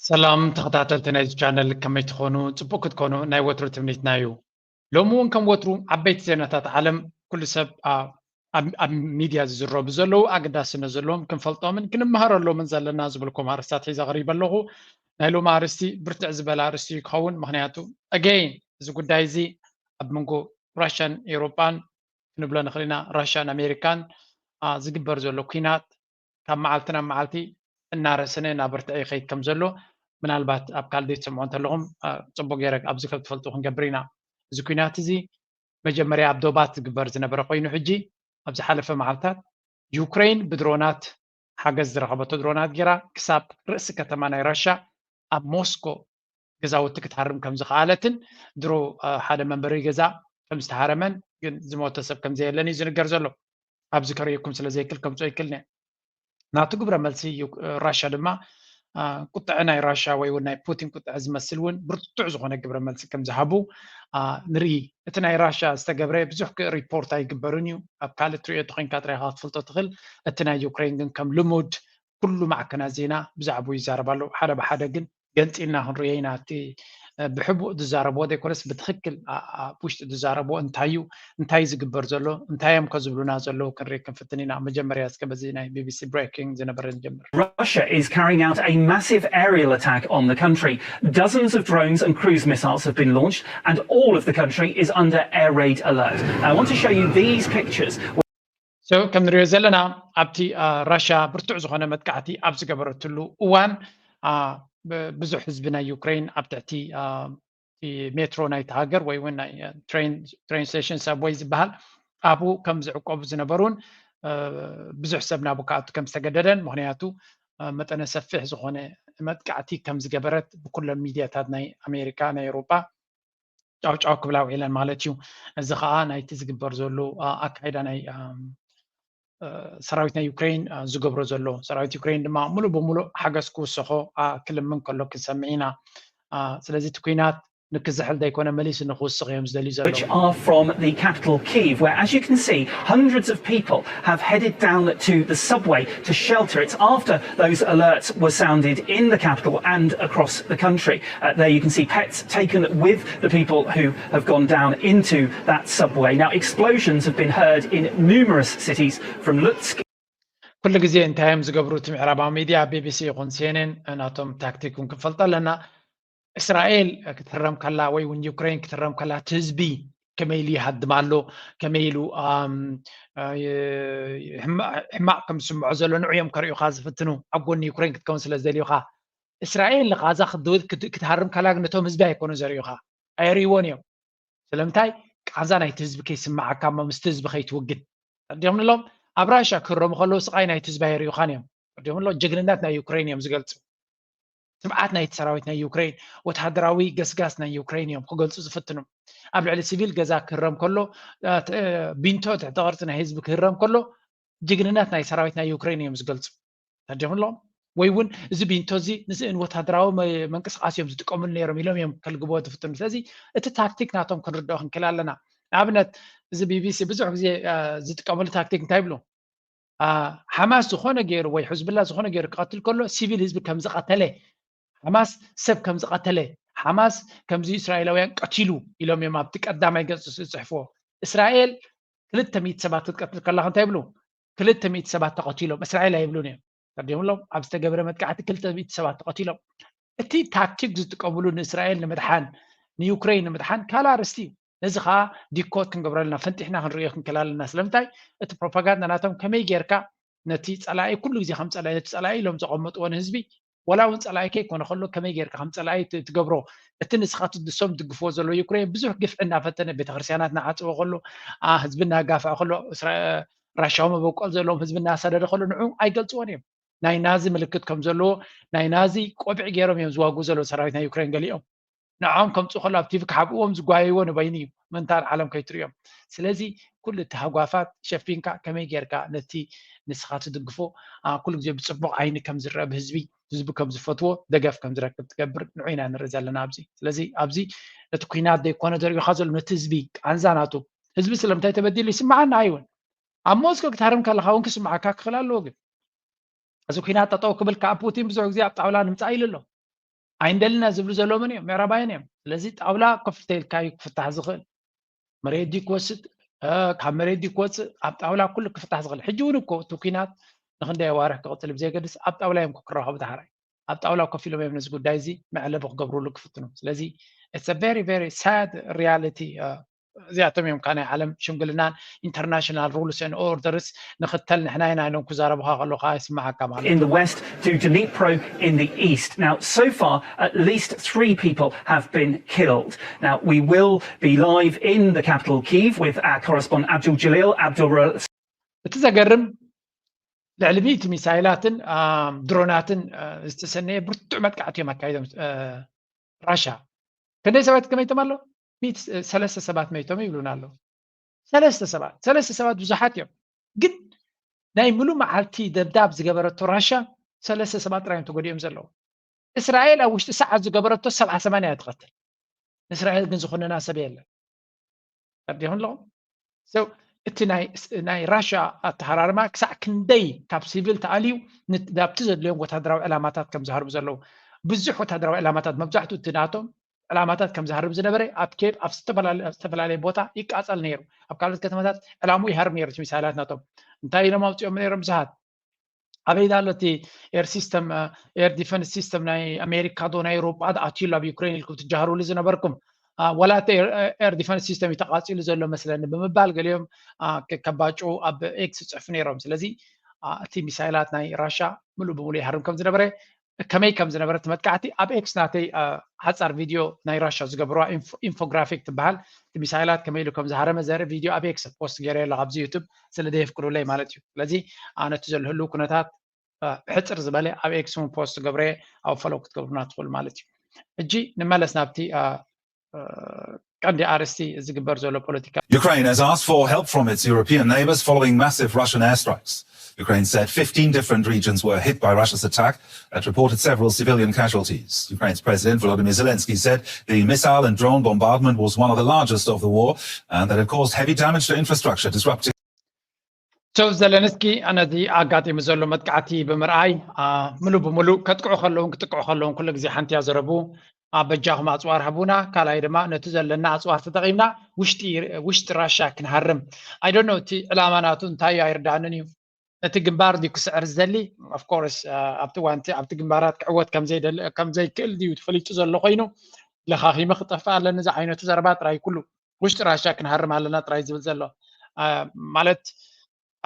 ሰላም ተኸታተልቲ ናይዚ ቻነል፣ ከመይ ትኾኑ? ጽቡቅ ክትኮኑ ናይ ወትሩ ትምኒትና እዩ። ሎሚ እውን ከም ወትሩ ዓበይቲ ዜናታት ዓለም፣ ኩሉ ሰብ ኣብ ሚድያ ዝዝረቡ ዘለዉ፣ ኣገዳስነት ዘለዎም ክንፈልጦምን ክንመሃረሎምን ዘለና ዝብልኩም ኣርእስታት ሒዘ ቀሪበ ኣለኹ። ናይ ሎሚ ኣርእስቲ ብርትዕ ዝበለ ኣርእስቲ እዩ ክኸውን፣ ምኽንያቱ ኣገይን እዚ ጉዳይ እዚ ኣብ መንጎ ራሽያን ኤውሮጳን ክንብሎ ንኽእል ኢና፣ ራሽያን ኣሜሪካን ዝግበር ዘሎ ኲናት ካብ መዓልቲ ናብ መዓልቲ እናረሰነ እናበርትዐ ይኸይድ ከም ዘሎ ምናልባት ኣብ ካልዲ ትሰምዖ እንተለኹም ጽቡቅ ገይረ ኣብዚ ከም ትፈልጡ ክንገብር ኢና። እዚ ኲናት እዚ መጀመርያ ኣብ ዶባት ዝግበር ዝነበረ ኮይኑ ሕጂ ኣብ ዝሓለፈ መዓልታት ዩክሬን ብድሮናት ሓገዝ ዝረኸበቶ ድሮናት ገይራ ክሳብ ርእሲ ከተማ ናይ ራሻ ኣብ ሞስኮ ገዛውቲ ክትሃርም ከም ዝኸኣለትን ድሮ ሓደ መንበሪ ገዛ ከም ዝተሃረመን ግን ዝሞተ ሰብ ከም ዘየለን እዩ ዝንገር ዘሎ። ኣብዚ ከርእየኩም ስለ ዘይክል ከምፅኦ ይክልኒ። ናቱ ግብረ መልሲ ራሻ ድማ ቁጥዐ ናይ ራሻ ወይ እውን ናይ ፑቲን ቁጥዐ ዝመስል እውን ብርቱዕ ዝኾነ ግብረ መልሲ ከም ዝሃቡ ንርኢ። እቲ ናይ ራሻ ዝተገብረ ብዙሕ ሪፖርት ኣይግበርን እዩ። ኣብ ካልእ ትሪኦ ተኮይንካ ጥራይ ኢኻ ክትፈልጦ ትኽእል። እቲ ናይ ዩክሬን ግን ከም ልሙድ ኩሉ ማዕከናት ዜና ብዛዕባኡ ይዛረብ ኣሎ። ሓደ ብሓደ ግን ገንፂልና ክንሪኦ ኢና። እቲ ብሕቡእ ዝዛረብዎ ዘይኮነስ ብትኽክል ኣብ ውሽጢ ዝዛረብዎ እንታይ እዩ፣ እንታይ ዝግበር ዘሎ፣ እንታይ እዮም ከ ዝብሉና ዘለዉ ክንርኢ ክንፍትን ኢና። መጀመርያ እስከ በዚ ናይ ቢቢሲ ብሬኪንግ ዝነበረ ንጀምር። Russia is carrying out a massive aerial attack on the country. Dozens of drones and cruise missiles have been launched, and all of the country is under air raid alert. I want to show you these pictures. So ከም ንሪኦ ዘለና ኣብቲ ራሽያ ብርቱዕ ዝኾነ መጥቃዕቲ ኣብ ዝገበረትሉ እዋን ብዙሕ ህዝቢ ናይ ዩክሬን ኣብ ትሕቲ ሜትሮ ናይቲ ሃገር ወይ እውን ናይ ትሬን ስቴሽን ሰብወይ ዝበሃል ኣብኡ ከም ዝዕቆቡ ዝነበሩን ብዙሕ ሰብ ናብኡ ክኣቱ ከም ዝተገደደን ምክንያቱ መጠነ ሰፊሕ ዝኾነ መጥቃዕቲ ከም ዝገበረት ብኩለን ሚድያታት ናይ ኣሜሪካ ናይ ኤውሮጳ ጫውጫው ክብላ ውዒለን ማለት እዩ። እዚ ከዓ ናይቲ ዝግበር ዘሎ ኣካይዳ ናይ ሰራዊት ናይ ዩክሬን ዝገብሮ ዘሎ ሰራዊት ዩክሬን ድማ ሙሉእ ብሙሉእ ሓገዝ ክውስኾ ክልምን ከሎ ክንሰምዕ ኢና። ስለዚ እቲ ኩናት ንክዝሕል ዘይኮነ መሊሱ ንክውስኽ እዮም ዝደልዩ ዘለዉ። Which are from the capital Kyiv, where, as you can see, hundreds of people have headed down to the subway to shelter. It's after those alerts were sounded in the capital and across the country. Uh, there you can see pets taken with the people who have gone down into that subway. Now, explosions have been heard in numerous cities from Lutsk. ኩሉ ግዜ እንታይ እዮም ዝገብሩ እቲ ምዕራባዊ ሚድያ ቢቢሲ ይኹን ሲኤንኤን ናቶም ታክቲክ እውን ክንፈልጦ ኣለና። እስራኤል ክትህረም ከላ ወይ እውን ዩክሬን ክትህረም ከላ እቲ ህዝቢ ከመይ ኢሉ ይሃድም ኣሎ ከመይ ኢሉ ሕማቕ ከም ዝስምዖ ዘሎ ንዑ እዮም ከርእዩኻ ዝፍትኑ ኣብ ጎኒ ዩክሬን ክትከውን ስለ ዝደልዩኻ እስራኤል ንቓዛ ክትሃርም ከላ ግን ነቶም ህዝቢ ኣይኮኑ ዘርእዩኻ ኣየርእይዎን እዮም። ስለምንታይ ቃንዛ ናይቲ ህዝቢ ከይስምዓካ እሞ ምስቲ ህዝቢ ከይትውግን ተረዲኹም ንሎም ኣብ ራሻ ክህረሙ ከለዉ ስቓይ ናይቲ ህዝቢ ኣየርእዩኻን እዮም። ተረዲኹም ንሎ ጀግንነት ናይ ዩክሬን እዮም ዝገልፁ። ትብዓት ናይቲ ሰራዊት ናይ ዩክሬን ወተሃደራዊ ገስጋስ ናይ ዩክሬን እዮም ክገልፁ ዝፍትኑ። ኣብ ልዕሊ ሲቪል ገዛ ክህረም ከሎ ቢንቶ ትሕተ ቅርፂ ናይ ህዝቢ ክህረም ከሎ ጅግንነት ናይ ሰራዊት ናይ ዩክሬን እዮም ዝገልፁ። ተረዲኹም ንሎ ወይ እውን እዚ ቢንቶ እዚ ንወታደራዊ መንቅስቃስ እዮም ዝጥቀምሉ ነይሮም ኢሎም እዮም ከልግብዎ ዝፍትኑ። ስለዚ እቲ ታክቲክ ናቶም ክንርድኦ ክንክእል ኣለና። ንኣብነት እዚ ቢቢሲ ብዙሕ ግዜ ዝጥቀመሉ ታክቲክ እንታይ ይብሉ? ሓማስ ዝኾነ ገይሩ ወይ ሕዝብላ ዝኾነ ገይሩ ክቐትል ከሎ ሲቪል ህዝቢ ከም ዝቐተለ ሓማስ ሰብ ከም ዝቐተለ ሓማስ ከምዚ እስራኤላውያን ቀቲሉ ኢሎም እዮም ኣብቲ ቀዳማይ ገፅ ዝፅሕፍዎ። እስራኤል ክልተ ሚእቲ ሰባት ክትቀትል ከላኻ እንታይ ይብሉ? ክልተ ሚእቲ ሰባት ተቐቲሎም እስራኤል ኣይብሉን እዮም። ተርዲሙሎም ኣብ ዝተገብረ መጥቃዕቲ ክልተ ሚእቲ ሰባት ተቐቲሎም። እቲ ታክቲክ ዝጥቀምሉ ንእስራኤል ንምድሓን ንዩክሬን ንምድሓን ካልእ ኣርእስቲ እዩ። ነዚ ከዓ ዲኮት ክንገብሮ ኣለና፣ ፈንጢሕና ክንርእዮ ክንክእል ኣለና። ስለምንታይ እቲ ፕሮፓጋንዳ ናቶም ከመይ ጌርካ ነቲ ፀላኢ ኩሉ ግዜ ከም ፀላኢ ነቲ ፀላኢ ኢሎም ዘቐመጥዎ ንህዝቢ ዋላ እውን ፀላኢ ከይኮነ ከሎ ከመይ ጌርካ ከም ፀላኢ ትገብሮ እቲ ንስኻ ትድሶም ትድግፍዎ ዘሎ ዩክሬን ብዙሕ ግፍዒ እናፈተነ ቤተክርስትያናት እናዓፀወ ከሎ ህዝቢ እናጋፍዐ ከሎ ራሻዊ መበቆል ዘለዎም ህዝቢ እናሰደደ ከሎ ንዑ ኣይገልፅዎን እዮም። ናይ ናዚ ምልክት ከም ዘለዎ ናይ ናዚ ቆቢዕ ገይሮም እዮም ዝዋጉ ዘለዉ ሰራዊት ናይ ዩክሬን ገሊኦም ንዖም ከምፁ ከሎ ኣብ ቲቪ ክሓብእዎም ዝጓየይዎ ንበይኑ እዩ ምእንታን ዓለም ከይትሪኦም። ስለዚ ኩሉ እቲ ሃጓፋት ሸፊንካ ከመይ ጌርካ ነቲ ንስኻ ትድግፎ ኩሉ ግዜ ብፅቡቕ ዓይኒ ከም ዝረአ ብህዝቢ ህዝቢ ከም ዝፈትዎ ደገፍ ከም ዝረክብ ትገብር ንዑ ኢና ንርኢ ዘለና ኣብዚ። ስለዚ ኣብዚ ነቲ ኩናት ዘይኮነ ዘርእዩካ ዘሎ ነቲ ህዝቢ ቃንዛ ናቱ ህዝቢ ስለምንታይ ተበዲሉ ይስምዓና ኣይውን ኣብ ሞስኮ ክትሃርም ከለካ እውን ክስምዓካ ክኽእል ኣለዎ ግን እዚ ኩናት ጠጠው ክብል ከዓ ፑቲን ብዙሕ ግዜ ኣብ ጣውላ ንምፃእ ኢሉ ኣሎ። ኣይንደልና ዝብሉ ዘለዉ መን እዮም? ምዕራባውያን እዮም። ስለዚ ጣውላ ኮፍ ተልካዩ ክፍታሕ ዝኽእል መሬት ድዩ ክወስድ፣ ካብ መሬት ድዩ ክወፅእ፣ ኣብ ጣውላ ኩሉ ክፍታሕ ዝኽእል። ሕጂ እውን እኮ እቲ ኲናት ንክንደይ ኣዋርሕ ክቕፅል ብዘየገድስ ኣብ ጣውላ እዮም ክራኸቡ። ዳሕራይ ኣብ ጣውላ ኮፍ ኢሎም እዮም ነዚ ጉዳይ እዚ መዕለቢ ክገብሩሉ ክፍትኑ። ስለዚ it's a very very sad reality። እዚኣቶም እዮም ከ ናይ ዓለም ሽምግልናን international rules and orders ንኽተል ንሕና ኢና ኢሎም ክዛረቡኻ ከለኻ ይስማዓካ ማለት in the west to Dnipro in the east. Now, so far, at least three people have been killed. Now, we will be live in the capital, Kyiv, with our correspondent Abdul Jalil. Abdul. እቲ ዘገርም ልዕሊ ሚእቲ ሚሳይላትን ድሮናትን ዝተሰነየ ብርቱዕ መጥቃዕቲ እዮም ኣካይዶም። ራሻ ክንደይ ሰባት ከመይቶም ኣሎ? ሰለስተ ሰባት መይቶም ይብሉና ኣለዉ። ሰለስተ ሰባት ሰለስተ ሰባት ብዙሓት እዮም፣ ግን ናይ ምሉእ መዓልቲ ደብዳብ ዝገበረቶ ራሻ ሰለስተ ሰባት ጥራዮም ተጎዲኦም ዘለዉ። እስራኤል ኣብ ውሽጢ ሰዓት ዝገበረቶ ሰብዓ ሰማንያ እያ ትቐትል። ንእስራኤል ግን ዝኹንና ሰብ የለን። ተረዲኹም ኣለኹም? So እቲ ናይ ራሻ ኣተሃራርማ ክሳዕ ክንደይ ካብ ሲቪል ተኣልዩ ናብቲ ዘድልዮም ወታደራዊ ዕላማታት ከም ዝሃርቡ ዘለዉ። ብዙሕ ወታደራዊ ዕላማታት፣ መብዛሕትኡ እቲ ናቶም ዕላማታት ከም ዝሃርብ ዝነበረ ኣብ ኬብ ኣብ ዝተፈላለየ ቦታ ይቃጸል ነይሩ። ኣብ ካልኦት ከተማታት ዕላሙ ይሃርብ ነይሩ እቲ ሚሳይላት ናቶም። እንታይ ኢሎም ኣውፅኦም ነይሮም ብዙሓት? ኣበይ ዳሎ እቲ air system air defense system ናይ ኣሜሪካ ዶ ናይ ኤውሮጳ ኣትዩሉ ኣብ ዩክሬን ኢልኩም ትጃሃሩሉ ዝነበርኩም፣ ዋላ እቲ air defense system እዩ ተቃፂሉ ዘሎ መስለኒ ብምባል ገሊኦም ከባጭ ኣብ ኤክስ ይፅሕፉ ነይሮም። ስለዚ እቲ ሚሳይላት ናይ ራሻ ምሉእ ብምሉእ ይሃርም ከም ዝነበረ፣ ከመይ ከም ዝነበረ እቲ መጥቃዕቲ ኣብ ኤክስ ናተይ ሓፃር ቪድዮ ናይ ራሻ ዝገብርዋ ኢንፎግራፊክ ትበሃል፣ እቲ ሚሳይላት ከመይ ኢሉ ከም ዝሃረመ ዘርኢ ቪድዮ ኣብ ኤክስ ፖስት ገይረ ኣለኹ ኣብዚ ዩቱብ ስለ ዘየፍቅዱለይ ማለት እዩ። ስለዚ ነቲ ዘሎ ህልው ኩነታት ብሕፅር ዝበለ ኣብ ኤክስ እውን ፖስት ገብረ ኣብ ፎሎው ክትገብሩና ትኽእሉ ማለት እዩ። ሕጂ ንመለስ ናብቲ ቀንዲ ኣርእስቲ ዝግበር ዘሎ ፖለቲካ። Ukraine has asked for help from its European neighbours following massive Russian airstrikes. Ukraine said fifteen different regions were hit by Russia's attack that reported several civilian casualties. Ukraine's President Volodymyr Zelensky said the missile and drone bombardment was one of the largest of the war and that it caused heavy damage to infrastructure, disrupting So ዘለንስኪ ነዚ ኣጋጢሙ ዘሎ መጥቃዕቲ ብምርኣይ ምሉእ ብምሉእ ከጥቅዑ ከለውን ክጥቅዑ ከለውን ኩሉ ግዜ ሓንቲ እያ ዘረቡ። በጃኹም ኣፅዋር ሃቡና፣ ካልኣይ ድማ ነቲ ዘለና ኣፅዋር ተጠቒምና ውሽጢ ውሽጢ ራሻ ክንሃርም። I don't know እቲ ዕላማ ናቱ እንታይ እዩ ኣይርዳእንን እዩ። ነቲ ግንባር ድዩ ክስዕር ዝደሊ? Of course ኣብቲ ዋንቲ ኣብቲ ግንባራት ክዕወት ከምዘይደሊ ከምዘይክእል ድዩ ተፈሊጡ ዘሎ ኮይኑ ለኻኺመ ክጠፍእ ኣለኒ ዝዓይነቱ ዘረባ ጥራይ ኩሉ ውሽጢ ራሻ ክንሃርም ኣለና ጥራይ ዝብል ዘሎ ማለት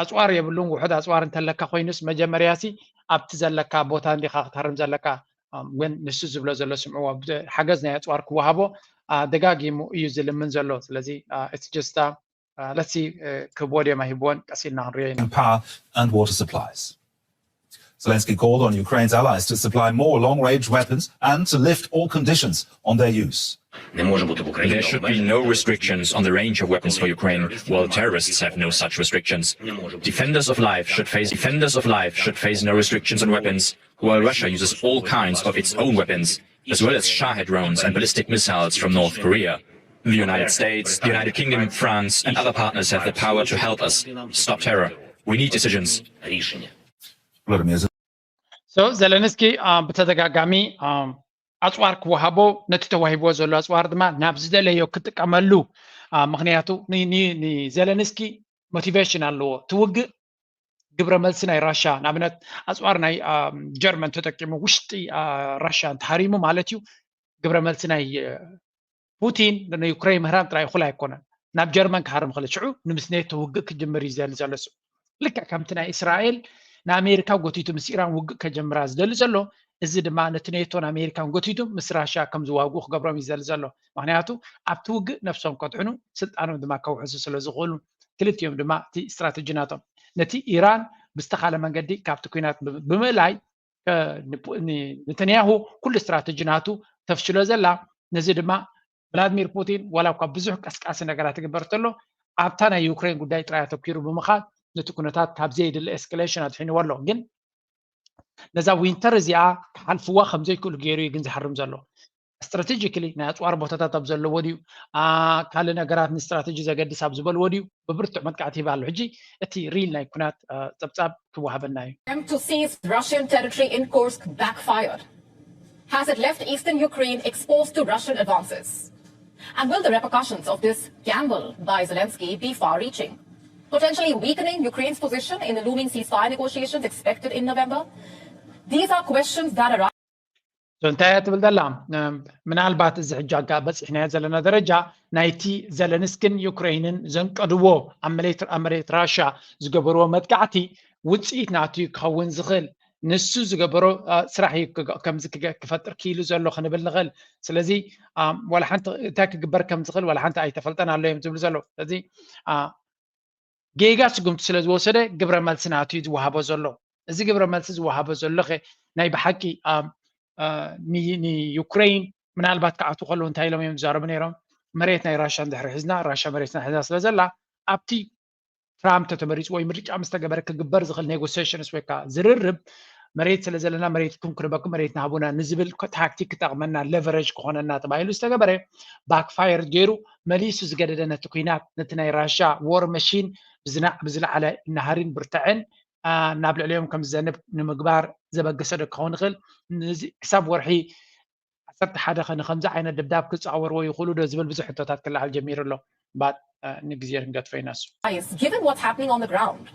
ኣፅዋር የብሉን። ውሑድ ኣፅዋር እንተለካ ኮይኑስ መጀመርያ ሲ ኣብቲ ዘለካ ቦታ እንዲኻ ክትሃርም ዘለካ። ግን ንሱ ዝብሎ ዘሎ ስምዕዎ፣ ሓገዝ ናይ ኣፅዋር ክወሃቦ ደጋጊሙ እዩ ዝልምን ዘሎ። ስለዚ it's just let's see ክህብዎ ድዮም ኣይህብዎን ቀስ ኢልና ክንሪኦ ኢና። Power and water supplies. Zelensky called on Ukraine's allies to supply more long-range weapons and to lift all conditions on their use. There should be no restrictions on the range of weapons for Ukraine, while terrorists have no such restrictions. Defenders of life should face defenders of life should face no restrictions on weapons, while Russia uses all kinds of its own weapons, as well as Shahed drones and ballistic missiles from North Korea. The United States, the United Kingdom, France, and other partners have the power to help us stop terror. We need decisions. Volodymyr So ዘለንስኪ ብተደጋጋሚ ኣፅዋር ክወሃቦ፣ ነቲ ተዋሂብዎ ዘሎ ኣፅዋር ድማ ናብ ዝደለዮ ክጥቀመሉ። ምክንያቱ ንዘለንስኪ ሞቲቬሽን ኣለዎ። ትውግእ ግብረ መልሲ ናይ ራሻ ንኣብነት ኣፅዋር ናይ ጀርመን ተጠቂሙ ውሽጢ ራሻ እንተሃሪሙ ማለት እዩ። ግብረ መልሲ ናይ ፑቲን ንዩክሬን ምህራም ጥራይ እኹል ኣይኮነን። ናብ ጀርመን ክሃርም ክእል ሽዑ ንምስ ኔቶ ውግእ ክጅምር እዩ ዘሊ ዘሎ። ልክዕ ከምቲ ናይ እስራኤል ንኣሜሪካ ጎቲቱ ምስ ኢራን ውግእ ከጀምራ ዝደሊ ዘሎ፣ እዚ ድማ ነቲ ኔቶን ኣሜሪካን ጎቲቱ ምስ ራሽያ ከም ዝዋግኡ ክገብሮም እዩ ዘሊ ዘሎ። ምክንያቱ ኣብቲ ውግእ ነብሶም ከድሕኑ ስልጣኖም ድማ ከውሕሱ ስለ ዝኽእሉ፣ ክልቲኦም ድማ እቲ ስትራተጂ ናቶም ነቲ ኢራን ብዝተኻለ መንገዲ ካብቲ ኩናት ብምእላይ ነተንያሁ ኩሉ ስትራተጂ ናቱ ተፍሽሎ ዘላ። ነዚ ድማ ቭላድሚር ፑቲን ዋላ እኳ ብዙሕ ቀስቃሲ ነገራት ይግበር ተሎ ኣብታ ናይ ዩክሬን ጉዳይ ጥራይ ኣተኪሩ ብምኻድ ነቲ ኩነታት ካብ ዘየድሊ ኤስካሌሽን ኣድሒንዎ ኣሎ። ግን ነዛ ዊንተር እዚኣ ክሓልፍዋ ከም ዘይክእሉ ገይሩ እዩ ግን ዝሓርም ዘሎ። ስትራቴጂካሊ ናይ ኣፅዋር ቦታታት ኣብ ዘለዎ ድዩ ካልእ ነገራት ንስትራቴጂ ዘገድስ ኣብ ዝበልዎ ድዩ ብብርቱዕ መጥቃዕቲ ይህብ ኣሎ። ሕጂ እቲ ሪል ናይ ኩናት ፀብፃብ ክወሃበና እዩ። Attempt to seize Russian territory in Kursk backfired. Has it left eastern Ukraine exposed to Russian advances? And will the repercussions of this gamble by Zelensky be far reaching, potentially weakening Ukraine's position in the looming ceasefire negotiations expected in November? These are questions that arise. እንታይ እያ ትብል ዘላ? ምናልባት እዚ ሕጂ ኣጋ በፂሕናዮ ዘለና ደረጃ ናይቲ ዘለንስክን ዩክሬይንን ዘንቀድዎ ኣብ መሬት ራሻ ዝገበርዎ መጥቃዕቲ ውፅኢት ናቱ ክኸውን ዝኽእል ንሱ ዝገበሮ ስራሕ እዩ ከምዚ ክፈጥር ክኢሉ ዘሎ ክንብል ንኽእል። ስለዚ ዋላ ሓንቲ እንታይ ክግበር ከም ዝኽእል ዋላ ሓንቲ ኣይተፈልጠን ኣሎ እዮም ዝብሉ ዘለዉ። ስለዚ ጌጋ ስጉምቲ ስለ ዝወሰደ ግብረ መልሲ ናቱ እዩ ዝወሃቦ ዘሎ። እዚ ግብረ መልሲ ዝወሃቦ ዘሎ ኸ ናይ ብሓቂ ንዩክሬይን ምናልባት ክኣትዉ ከለዉ እንታይ ኢሎም እዮም ዝዛረቡ ነይሮም? መሬት ናይ ራሻ እንድሕር ሒዝና ራሻ መሬትና ሒዛ ስለ ዘላ ኣብቲ ትራምፕ ተተመሪፁ ወይ ምርጫ ምስ ተገበረ ክግበር ዝኽእል ኔጎሲሽንስ ወይ ከዓ ዝርርብ መሬት ስለ ዘለና መሬትኩም ክንበኩም መሬትና ሃቡና ንዝብል ታክቲክ ክጠቕመና ለቨረጅ ክኾነና ተባሂሉ ዝተገበረ ባክፋየር ገይሩ መሊሱ ዝገደደ ነቲ ኩናት ነቲ ናይ ራሻ ዎር መሺን ብዝናዕ ብዝለዓለ ናህሪን ብርትዕን ናብ ልዕሊኦም ከም ዝዘንብ ንምግባር ዘበገሰ ዶ ክኸውን ይኽእል? ክሳብ ወርሒ ዓሰርተ ሓደ ከ ንከምዚ ዓይነት ደብዳብ ክፃወርዎ ይኽእሉ ዶ ዝብል ብዙሕ ሕቶታት ክለዓል ጀሚሩ ኣሎ። But ንግዜ ክንገድፎ ኢና እሱ። Given what's happening on the ground,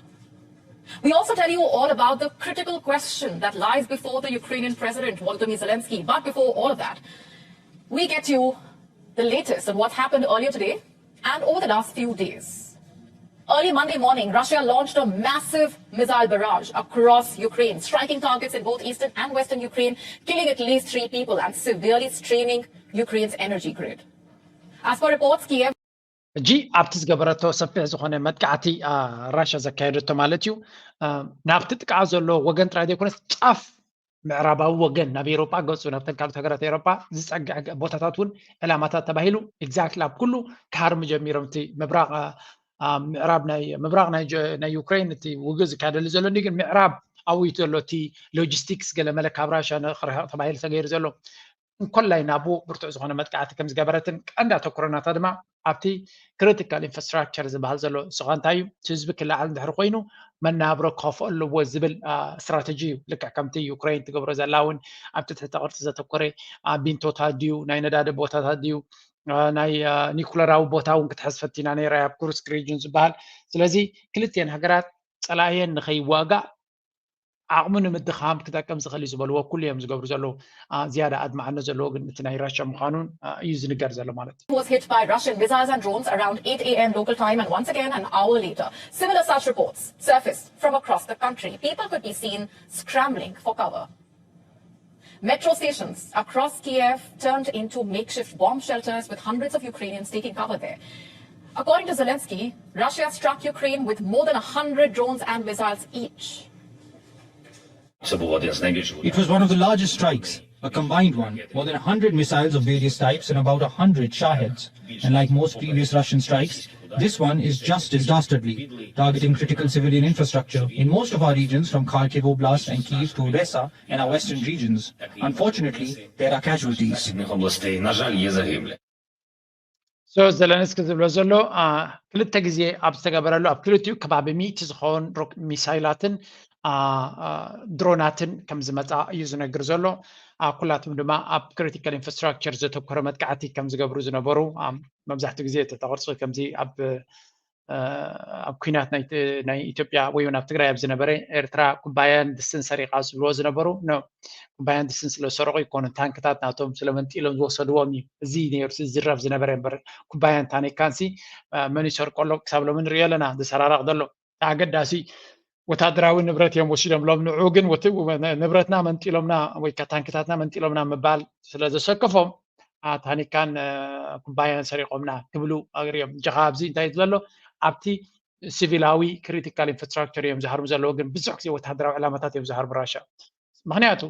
we also tell you all about the critical question that lies before the Ukrainian President Volodymyr Zelensky. But before all of that, we get you the latest on what's happened earlier today and over the last few days. Early Monday morning, Russia launched a massive missile barrage across Ukraine, striking targets in both eastern and western Ukraine, killing at least three people and severely straining Ukraine's energy grid. As per reports, Kiev ሕጂ ኣብቲ ዝገበረቶ ሰፊሕ ዝኾነ መጥቃዕቲ ራሻ ዘካየደቶ ማለት እዩ ናብቲ ጥቃ ዘሎ ወገን ጥራይ ዘይኮነስ ጫፍ ምዕራባዊ ወገን ናብ ኤሮጳ ገፁ ናብተን ካልኦት ሃገራት ኤሮጳ ዝፀግዕ ቦታታት እውን ዕላማታት ተባሂሉ exactly ኣብ ኩሉ ክሃርሙ ጀሚሮም እቲ ምብራቕ ምዕራብ ናይ ምብራቕ ናይ ዩክሬን እቲ ውግእ ዝካየደሉ ዘሎ እንዲ ግን ምዕራብ ኣብኡ ዘሎ እቲ ሎጂስቲክስ ገለመለ ካብ ራሻ ንክርሕቕ ተባሂሉ ተገይሩ ዘሎ እንኮላይ ናብኡ ብርቱዕ ዝኾነ መጥቃዕቲ ከም ዝገበረትን ቀንዲ ኣተኩሮናታ ድማ ኣብቲ ክሪቲካል ኢንፍራስትራክቸር ዝበሃል ዘሎ ስኻ እንታይ እዩ ህዝቢ ክለዓል እንድሕር ኮይኑ መናብሮ ክኸፍኦ ኣለዎ ዝብል ስትራተጂ እዩ ልክዕ ከምቲ ዩክሬን ትገብሮ ዘላ እውን ኣብ ትሕቲ ቅርፂ ዘተኮረ ቢንቶታት ድዩ ናይ ነዳዲ ቦታታት ድዩ ናይ ኒኩለራዊ ቦታ እውን ክትሕዝ ፈቲና ነይራ ኣብ ኩርስክ ሪጅን ዝበሃል ስለዚ ክልቲኤን ሃገራት ፀላእየን ንኸይዋጋእ ዓቕሙ ንምድኻም ክጠቅም ዝኽእል እዩ ዝበልዎ ኩሉ እዮም ዝገብሩ ዘለዉ ዝያዳ ኣድማዕነት ዘለዎ ግን እቲ ናይ ራሻ ምዃኑን እዩ ዝንገር ዘሎ ማለት እዩ was hit by Russian missiles and drones around eight a.m. local time and once again an hour later. Similar such reports surfaced from across the country. People could be seen scrambling for cover. Metro stations across Kiev turned into makeshift bomb shelters with hundreds of Ukrainians taking cover there. According to Zelensky, Russia struck Ukraine with more than one hundred drones and missiles each. It was one of the largest strikes, a combined one, more than one hundred missiles of various types and about one hundred Shaheds. And like most previous Russian strikes, this one is just as dastardly, targeting critical civilian infrastructure in most of our regions from Kharkiv Oblast and Kyiv to Odessa and our western regions. Unfortunately, there are casualties. So ዘለንስኪ ዝብሎ ዘሎ ክልተ ግዜ ኣብ ዝተገበረሉ ኣብ ክልቲኡ ከባቢ ሚእቲ ዝኸውን ሚሳይላትን ድሮናትን ከም ዝመፃ እዩ ዝነግር ዘሎ። ኩላትም ድማ ኣብ ክሪቲካል ኢንፍራስትራክቸር ዘተኮረ መጥቃዕቲ ከም ዝገብሩ ዝነበሩ መብዛሕትኡ ግዜ ተተቅርፂ ከምዚ ኣብ ኣብ ኩናት ናይ ኢትዮጵያ ወይ እውን ኣብ ትግራይ ኣብ ዝነበረ ኤርትራ ኩባያን ድስትን ሰሪቓ ዝብልዎ ዝነበሩ ኩባያን ድስትን ስለዝሰረቑ ይኮኑ ታንክታት ናቶም ስለመንጢሎም ዝወሰድዎም እዩ እዚ ነይሩ ዝዝረብ ዝነበረ እምበር ኩባያን ታኒካንሲ መን ይሰርቆ ኣሎ ክሳብ ሎሚ ንሪኦ ኣለና ዝሰራረቕ ዘሎ ኣገዳሲ ወታደራዊ ንብረት እዮም ወሲዶምሎም ንዑ ግን ንብረትና መንጢሎምና ወይ ታንክታትና መንጢሎምና ምባል ስለዘሰከፎም ታኒካን ኩባያን ሰሪቆምና ክብሉ ኣግሪዮም ጀኻ ኣብዚ እንታይ ዘሎ ኣብቲ ሲቪላዊ ክሪቲካል ኢንፍራስትራክቸር እዮም ዝሃርሙ ዘለዉ ግን ብዙሕ ግዜ ወታደራዊ ዕላማታት እዮም ዝሃርሙ ራሻ ምክንያቱ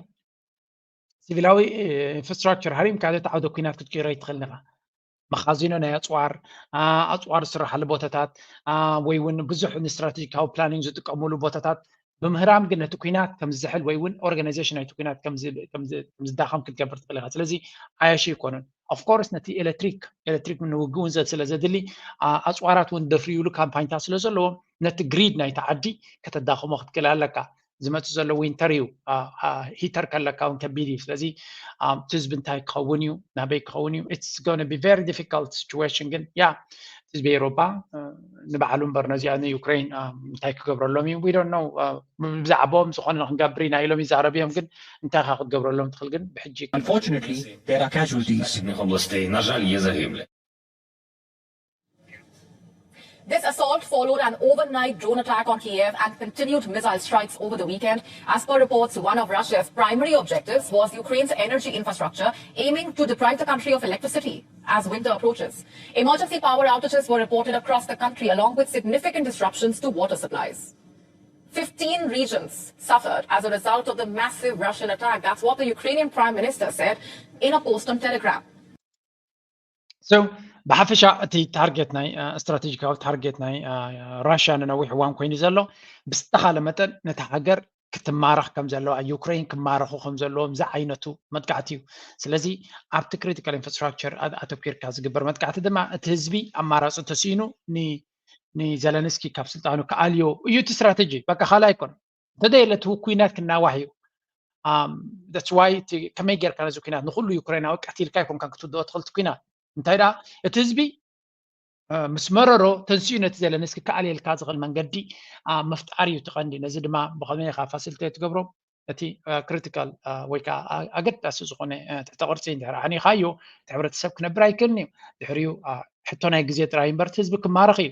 ሲቪላዊ ኢንፍራስትራክቸር ሃሪምካ ዘተዓውደ ኩናት ክትቅይሮ ይትኽእል ኢኻ መኻዚኖ ናይ ኣፅዋር ኣፅዋር ዝስራሓሉ ቦታታት ወይ እውን ብዙሕ ንስትራቴጂካዊ ፕላኒንግ ዝጥቀሙሉ ቦታታት ብምህራም ግን ነቲ ኩናት ከም ዝዝሕል ወይ እውን ኦርጋናይዜሽን ናይቲ ኩናት ከም ዝዳኸም ክትገብር ትኽእል ኢኻ ስለዚ ዓያሹ ይኮኑን ኦፍኮርስ ነቲ ኤሌክትሪክ ኤሌክትሪክ ንውግእ እውን ስለ ዘድሊ ኣፅዋራት እውን ደፍርዩሉ ካምፓኝታት ስለ ዘለዎም ነቲ ግሪድ ናይቲ ዓዲ ከተዳኽሞ ክትክእል ኣለካ ዝመፅእ ዘሎ ዊንተር እዩ። ሂተር ከለካ እውን ከቢድ እዩ። ስለዚ እቲ ህዝቢ እንታይ ክኸውን እዩ፣ ናበይ ክኸውን እዩ? It's going to be very difficult situation። ግን ያ ህዝቢ ኤሮፓ ንባዕሉ እምበር ነዚኣ ንዩክሬን እንታይ ክገብረሎም እዩ? We don't know። ብዛዕባኦም ዝኾነ ክንገብር ኢና ኢሎም ይዛረቡ እዮም። ግን እንታይ ካ ክትገብረሎም ትኽእል? ግን ብሕጂ Unfortunately, there are casualties. Нижній областей, на жаль, є загиблі. This assault followed an overnight drone attack on Kiev and continued missile strikes over the weekend. As per reports, one of Russia's primary objectives was Ukraine's energy infrastructure, aiming to deprive the country of electricity as winter approaches. Emergency power outages were reported across the country, along with significant disruptions to water supplies. Fifteen regions suffered as a result of the massive Russian attack. That's what the Ukrainian prime minister said in a post on Telegram. So ብሓፈሻ እቲ ታርጌት ናይ ስትራቴጂካዊ ታርጌት ናይ ራሽያ ንነዊሕ እዋን ኮይኑ ዘሎ ብዝተኻለ መጠን ነታ ሃገር ክትማረኽ ከም ዘለዋ፣ ዩክሬን ክማረኹ ከም ዘለዎም ዝዓይነቱ መጥቃዕቲ እዩ። ስለዚ ኣብቲ ክሪቲካል ኢንፍራስትራክቸር ኣተኪርካ ዝግበር መጥቃዕቲ ድማ እቲ ህዝቢ ኣማራፂ ተሲኢኑ ንዘለንስኪ ካብ ስልጣኑ ክኣልዮ እዩ እቲ ስትራቴጂ። በቃ ካልእ ኣይኮነን። እንተደየለ እቲ ኩናት ክናዋሕ እዩ። That's why ከመይ ጌርካ ነዚ ኩናት ንኩሉ ዩክሬናዊ ቀቲልካ ኣይኮንካን ክትውድኦ ትኽእል እቲ ኩናት። እንታይ ደኣ እቲ ህዝቢ ምስ መረሮ ተንሲኡ ነቲ ዘለንስኪ ክኣልየልካ ዝኽእል መንገዲ ምፍጣር እዩ እቲ ቀንዲ። ነዚ ድማ ብኸመይ ኢኻ ፋሲሊቴት ትገብሮ? እቲ ክሪቲካል ወይ ከዓ ኣገዳሲ ዝኾነ ትሕተ ቅርፂ እንድሕር ኣዕኒኻዮ እቲ ሕብረተሰብ ክነብር ኣይክእልን እዩ። ድሕሪኡ ሕቶ ናይ ግዜ ጥራይ እምበር እቲ ህዝቢ ክማረኽ እዩ።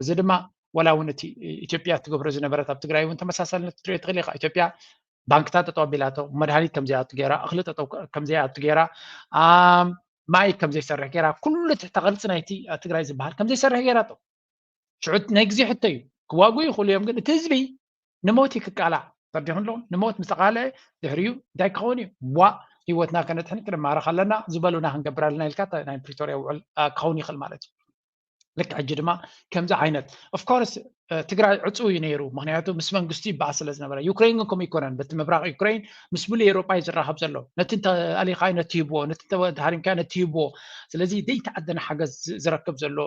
እዚ ድማ ወላ እውን እቲ ኢትዮጵያ ትገብሮ ዝነበረት ኣብ ትግራይ እውን ተመሳሳልነት ክትሪኦ ትኽእል ኢኻ። ኢትዮጵያ ባንክታት ጠጠው ኣቢላቶ፣ መድሃኒት ከምዘይኣቱ ገይራ፣ እኽሊ ጠጠው ከምዘይኣቱ ገይራ፣ ማይ ከምዘይሰርሕ ገይራ፣ ኩሉ ትሕተ ቅርፂ ናይቲ ትግራይ ዝበሃል ከምዘይሰርሕ ገይራቶ። ሽዑ ናይ ግዜ ሕቶ እዩ። ክዋጉ ይኽእሉ እዮም፣ ግን እቲ ህዝቢ ንሞት እዩ ክቃላዕ። ተረዲኹም ኣለኹም? ንሞት ምስ ተቃልዐ ድሕሪኡ እንታይ ክኸውን እዩ? ዋ ህይወትና ከነድሕን ክንማረኽ ኣለና፣ ዝበሉና ክንገብር ኣለና ኢልካ ናይ ፕሪቶርያ ውዕል ክኸውን ይኽእል ማለት እዩ። ልክዕ ሕጂ ድማ ከምዚ ዓይነት ኦፍኮርስ ትግራይ ዕፁው እዩ ነይሩ። ምክንያቱ ምስ መንግስቱ ይበኣስ ስለ ዝነበረ። ዩክሬን ግን ከምኡ ይኮነን። በቲ ምብራቕ ዩክሬን ምስ ሙሉእ ኤውሮጳ እዩ ዝራኸብ ዘሎ። ነቲ እንተኣሊኻ ነቲ ይብዎ፣ ነቲ እንተሃሪምካ ነቲ ይብዎ። ስለዚ ዘይተኣደነ ሓገዝ ዝረክብ ዘሎ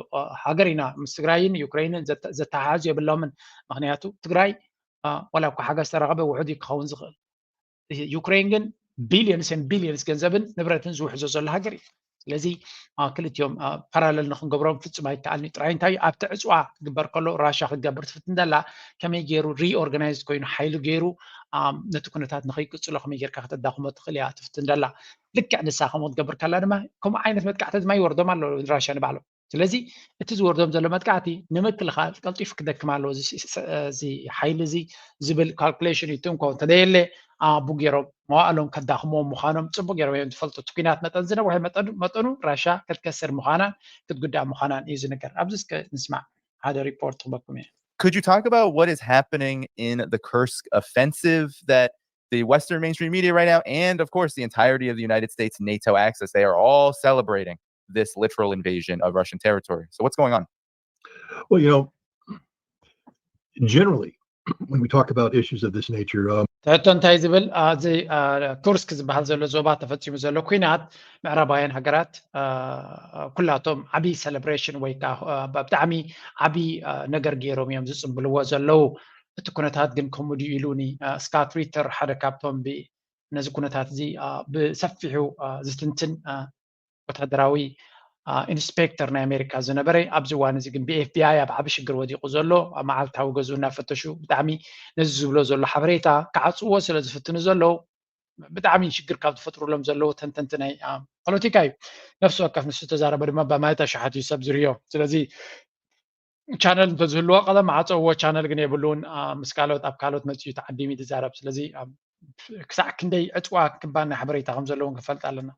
ሃገር ኢና። ምስ ትግራይን ዩክሬንን ዘተሓሕዝ የብሎምን። ምክንያቱ ትግራይ ዋላ እኳ ሓገዝ ተረኸበ ውሑድ እዩ ክኸውን ዝኽእል። ዩክሬን ግን ቢሊዮንስን ቢሊዮንስ ገንዘብን ንብረትን ዝውሕዞ ዘሎ ሃገር እዩ። ስለዚ ክልቲኦም ፓራለል ንክንገብሮም ፍጹም ኣይከኣልን እዩ። ጥራይ እንታይ ኣብቲ ዕፅዋ ክግበር ከሎ ራሻ ክትገብር ትፍትን ደላ ከመይ ገይሩ ሪኦርጋናይዝ ኮይኑ ሓይሉ ገይሩ ነቲ ኩነታት ንከይቅፅሎ ከመይ ጌርካ ከተዳኽሞ ትኽእል እያ ትፍትን ደላ። ልክዕ ንሳ ከምኡ ትገብር ከላ ድማ ከምኡ ዓይነት መጥቃዕቲ ድማ ይወርዶም ኣሎ ራሻ ንባዕሎም። ስለዚ እቲ ዝወርዶም ዘሎ መጥቃዕቲ ንምክልኻል ቀልጢፉ ክደክም ኣለዎ እዚ ሓይሊ እዚ ዝብል ካልኩሌሽን እዩ። ትንኮ እንተደየለ ኣቡ ገይሮም መዋእሎም ከዳኽምዎም ምዃኖም ፅቡቅ ገይሮም እዮም ዝፈልጡ። እቲ ኩናት መጠን ዝነውሐ መጠኑ ራሻ ክትከስር ምዃናን ክትጉዳእ ምዃናን እዩ ዝንገር። ኣብዚ እስከ ንስማዕ ሓደ ሪፖርት ክበኩም እየ። Could you talk about what is happening in the Kursk offensive that the Western mainstream media right now, and of course the entirety of the United States NATO axis, they are all celebrating this literal invasion of Russian territory. So what's going on? Well, you know, generally, when we talk about issues of this nature, um, ትሕቶ እንታይ ዝብል ኣብዚ ኩርስክ ዝበሃል ዘሎ ዞባ ተፈፂሙ ዘሎ ኩናት ምዕራባውያን ሃገራት ኩላቶም ዓብዪ ሴሌብሬሽን ወይ ከዓ ብጣዕሚ ዓብዪ ነገር ገይሮም እዮም ዝፅምብልዎ ዘለዉ። እቲ ኩነታት ግን ከምኡ ድዩ ኢሉ ስካት ሪተር ሓደ ካብቶም ነዚ ኩነታት እዚ ብሰፊሑ ዝትንትን ወታደራዊ ኢንስፔክተር ናይ ኣሜሪካ ዝነበረ ኣብዚ እዋን እዚ ግን ብኤፍቢኣይ ኣብ ዓቢ ሽግር ወዲቁ ዘሎ መዓልታዊ ገዝኡ እናፈተሹ ብጣዕሚ ነዚ ዝብሎ ዘሎ ሓበሬታ ክዓፅዎ ስለ ዝፍትኑ ዘለዉ ብጣዕሚ ሽግር ካብ ዝፈጥሩሎም ዘለዉ ተንተንቲ ናይ ፖለቲካ እዩ። ነፍሲ ወከፍ ንሱ ተዛረበ ድማ ብኣማኢት ኣሽሓት እዩ ሰብ ዝርዮ። ስለዚ ቻነል እንተዝህልዎ ቀደም ዓፀውዎ። ቻነል ግን የብሉን። ምስ ካልኦት ኣብ ካልኦት መፅኡ ተዓዲሙ ዝዛረብ። ስለዚ ክሳዕ ክንደይ ዕፅዋ ክባን ናይ ሓበሬታ ከም ዘለውን ክፈልጥ ኣለና።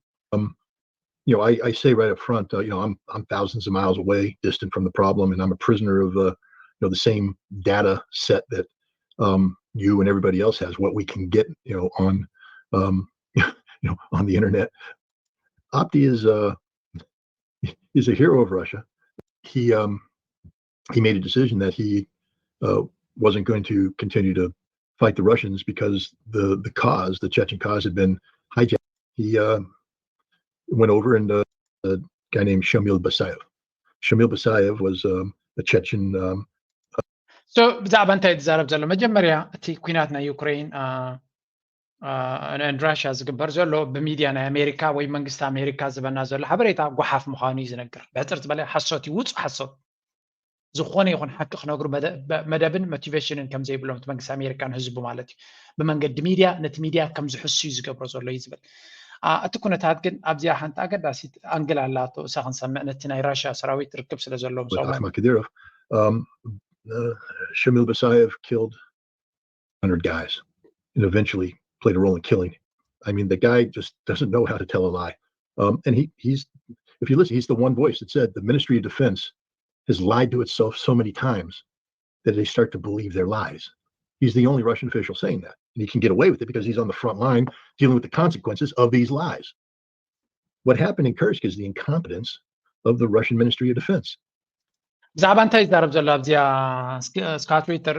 you know, I, I say right up front, uh, you know, I'm I'm thousands of miles away, distant from the problem, and I'm a prisoner of uh, you know the same data set that um, you and everybody else has. What we can get, you know, on um, you know on the internet. Opti is uh, is a hero of Russia. He um, he made a decision that he uh, wasn't going to continue to fight the Russians because the the cause, the Chechen cause, had been hijacked. He uh, went over and uh, a guy named Shamil Basayev. Shamil Basayev was um, a Chechen. Um, ብዛዕባ እንታይ ትዛረብ ዘሎ? መጀመርያ እቲ ኩናት ናይ ዩክሬን ራሽያ ዝግበር ዘሎ ብሚድያ ናይ ኣሜሪካ ወይ መንግስቲ ኣሜሪካ ዝበና ዘሎ ሓበሬታ ጓሓፍ ምዃኑ እዩ ዝነግር። ብሕፅር ዝበለ ሓሶት እዩ፣ ውፁእ ሓሶት። ዝኾነ ይኹን ሓቂ ክነግሩ መደብን ሞቲቬሽንን ከም ዘይብሎም እቲ መንግስቲ ኣሜሪካን ህዝቡ ማለት እዩ። ብመንገዲ ሚድያ ነቲ ሚድያ ከም ዝሕሱ እዩ ዝገብሮ ዘሎ እዩ ዝብል። እቲ ኩነታት ግን ኣብዚኣ ሓንቲ ኣገዳሲት ኣንግል ኣላቶ፣ እሳ ክንሰምዕ ነቲ ናይ ራሽያ ሰራዊት ርክብ ስለ ዘለዎም Ahmed Kadyrov, um, uh, Shamil Basayev killed hundred guys and eventually played a role in killing. I mean, the guy just doesn't know how to tell a lie. Um, and he he's if you listen, he's the one voice that said the Ministry of Defense has lied to itself so many times that they start to believe their lies. He's the only Russian official saying that. And he can get away with it because he's on the front line dealing with the consequences of these lies. What happened in Kursk is the incompetence of the Russian Ministry of Defense. ብዛዕባ እንታይ ይዛረብ ዘሎ ኣብዚኣ ስካት ሪተር?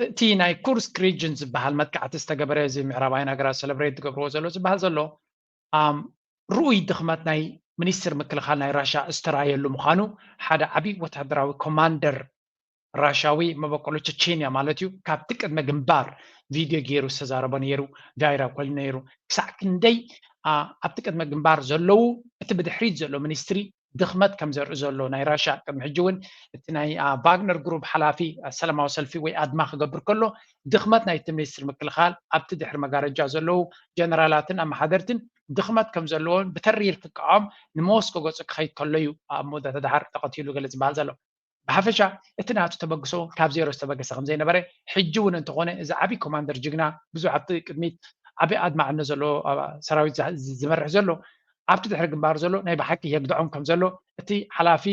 እቲ ናይ ኩርስክ ሪጅን ዝበሃል መጥቃዕቲ ዝተገበረ፣ እዚ ምዕራባውያን ሃገራት ሰለብሬት ዝገብርዎ ዘሎ ዝበሃል ዘሎ ርኡይ ድኽመት ናይ ሚኒስትር ምክልኻል ናይ ራሻ ዝተራየሉ ምዃኑ ሓደ ዓብዪ ወታደራዊ ኮማንደር ራሻዊ መበቆሉ ቸቼንያ ማለት እዩ ካብቲ ቅድመ ግንባር ቪድዮ ገይሩ ዝተዛረቦ ነይሩ። ቫይራል ኮይኑ ነይሩ። ክሳዕ ክንደይ ኣብቲ ቅድመ ግንባር ዘለዉ እቲ ብድሕሪት ዘሎ ሚኒስትሪ ድኽመት ከም ዘርኢ ዘሎ ናይ ራሻ ቅድሚ ሕጂ እውን እቲ ናይ ቫግነር ግሩፕ ሓላፊ ሰላማዊ ሰልፊ ወይ ኣድማ ክገብር ከሎ ድኽመት ናይቲ ሚኒስትሪ ምክልኻል ኣብቲ ድሕሪ መጋረጃ ዘለዉ ጀነራላትን ኣመሓደርትን ድኽመት ከም ዘለዎን ብተሪር ክቃወም ንሞስኮ ገፁ ክኸይድ ከሎ እዩ ኣብ መወዳእታ ደሓር ተቐቲሉ ገለ ዝበሃል ዘሎ። ብሓፈሻ እቲ ናቱ ተበግሶ ካብ ዜሮ ዝተበገሰ ከም ዘይነበረ ሕጂ እውን እንተኾነ እዚ ዓብዪ ኮማንደር ጅግና ብዙሕ ኣብቲ ቅድሚት ዓብዪ ኣድማዕነት ዘለዎ ሰራዊት ዝመርሕ ዘሎ ኣብቲ ድሕሪ ግንባር ዘሎ ናይ ብሓቂ የግድዖም ከም ዘሎ እቲ ሓላፊ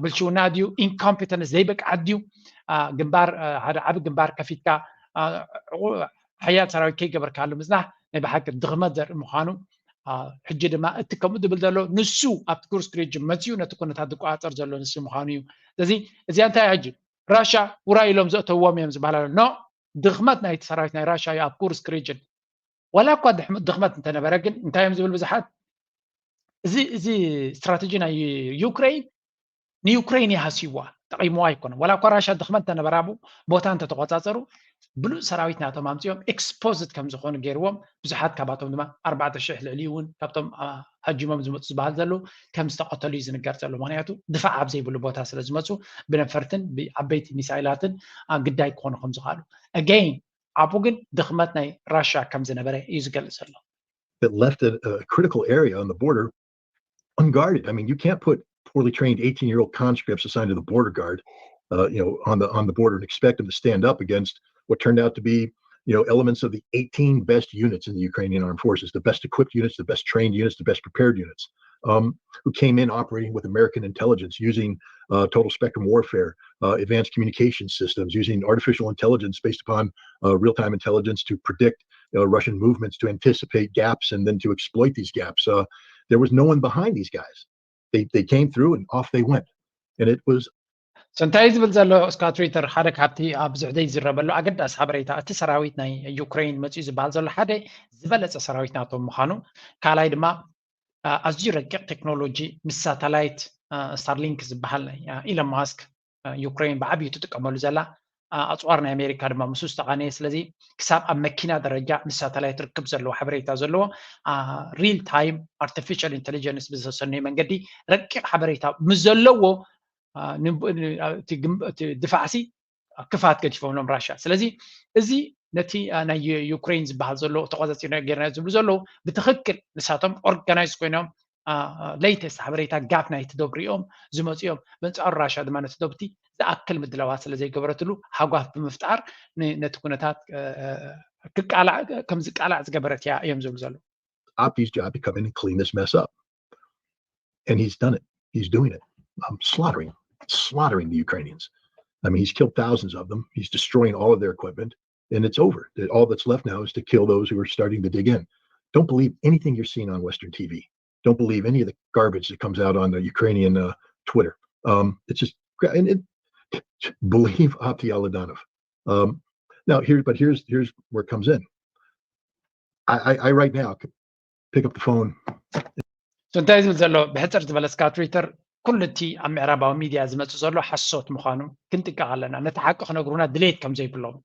ብልሽውና ድዩ ኢንኮምፒተንስ ዘይብቅዓት ድዩ ግንባር ሓደ ዓብዪ ግንባር ከፊትካ ሓያል ሰራዊት ከይገበርካሉ ምዝናህ ናይ ብሓቂ ድኽመት ዘርኢ ምዃኑ ሕጂ ድማ እቲ ከምኡ ዝብል ዘሎ ንሱ ኣብቲ ኩርስክ ሪጅን መፅኡ ነቲ ኩነታት ዝቆፃፀር ዘሎ ንሱ ምዃኑ እዩ። ስለዚ እዚኣ እንታይ ሕጂ ራሻ ውራይ ኢሎም ዘእተዎም እዮም ዝበሃል ኣሎ። ኖ ድኽመት ናይቲ ሰራዊት ናይ ራሻ እዩ ኣብ ኩርስክ ሪጅን። ዋላ እኳ ድኽመት እንተነበረ ግን እንታይ እዮም ዝብል ብዙሓት እዚ እዚ ስትራተጂ ናይ ዩክሬን ንዩክሬን ይሃስይዋ ጠቒምዋ ኣይኮነን። ዋላ እኳ ራሻ ድኽመት እንተነበራቡ ቦታ እንተተቆፃፀሩ ብሉፅ ሰራዊት ናቶም ኣምፅኦም ኤክስፖዝድ ከም ዝኾኑ ገይርዎም ብዙሓት ካባቶም ድማ ኣርባዕተ ሽሕ ልዕሊ እውን ካብቶም ሃጂሞም ዝመፁ ዝበሃል ዘለዉ ከም ዝተቐተሉ እዩ ዝንገር ዘሎ። ምክንያቱ ድፋዕ ኣብ ዘይብሉ ቦታ ስለ ዝመፁ ብነፈርትን ብዓበይቲ ሚሳይላትን ግዳይ ክኾኑ ከም ዝኽኣሉ ኣገይን ኣብኡ ግን ድኽመት ናይ ራሻ ከም ዝነበረ እዩ ዝገልፅ ዘሎ። That left a, a critical area on the border unguarded. I mean, you can't put poorly trained eighteen year old conscripts assigned to the border guard, uh, you know, on the on the border and expect them to stand up against what turned out to be, you know, elements of the eighteen best units in the Ukrainian armed forces, the best equipped units, the best trained units, the best prepared units, um, who came in operating with American intelligence using uh, total spectrum warfare, uh, advanced communication systems, using artificial intelligence based upon uh, real time intelligence to predict uh, Russian movements, to anticipate gaps and then to exploit these gaps. Uh, there was no one behind these guys. They, they came through and off they went. And it was So እንታይ ዝብል ዘሎ እስካ ትዊተር ሓደ ካብቲ ኣብ ዝሕደይ ዝረበሉ ኣገዳሲ ሓበሬታ እቲ ሰራዊት ናይ ዩክሬን መፅኡ ዝበሃል ዘሎ ሓደ ዝበለፀ ሰራዊት ናቶም ምዃኑ ካልኣይ ድማ ኣዝዩ ረቂቕ ቴክኖሎጂ ምስ ሳተላይት ስታርሊንክ ዝበሃል ናይ ኢሎን ማስክ ዩክሬን ብዓብዩ ትጥቀመሉ ዘላ ኣፅዋር ናይ ኣሜሪካ ድማ ምስኡ ዝተቃነየ ስለዚ ክሳብ ኣብ መኪና ደረጃ ምስ ሳተላይት ርክብ ዘለዎ ሓበሬታ ዘለዎ real time artificial intelligence ብዝተሰነዩ መንገዲ ረቂቕ ሓበሬታ ምስ ዘለዎ ድፋዕሲ ክፋት ገዲፎምሎም ራሻ ስለዚ እዚ ነቲ ናይ ዩክሬን ዝበሃል ዘሎ ተቆፃፂርና ጌርና ዝብሉ ዘለዉ ብትክክል ንሳቶም ኦርጋናይዝ ኮይኖም latest ሓበሬታ ጋፕ ናይቲ ዶብ ሪኦም ዝመፅኦም በንፃሩ ራሻ ድማ ነቲ ዶብቲ ዝኣክል ምድላዋት ስለ ዘይገበረትሉ ሃጓፍ ብምፍጣር ነቲ ኩነታት ክቃላዕ ከም ዝቃላዕ ዝገበረት እያ እዮም ዝብሉ ዘለዉ Opti's job to come in and clean this mess up. And he's done it. He's doing it. Um, slaughtering, slaughtering the Ukrainians. I mean, he's killed thousands of them. He's destroying all of their equipment, and it's over. All that's left now is to kill those who are starting to dig in. Don't believe anything you're seeing on Western T V. Don't believe any of the garbage that comes out on the Ukrainian uh, Twitter. Um, it's just and it, believe Opti Aladanov. Um, now here, but here's here's where it comes in. I, I, I right now pick up the phone. So እንታይ ዝብል ዘሎ ብሕፅር ዝበለስካ ትዊተር ኩሉ እቲ ኣብ ምዕራባዊ ሚድያ ዝመጽእ ዘሎ ሓሶት ምዃኑ ክንጥንቀቕ ኣለና። ነቲ ሓቂ ክነግሩና ድሌት ከም ዘይብሎም፣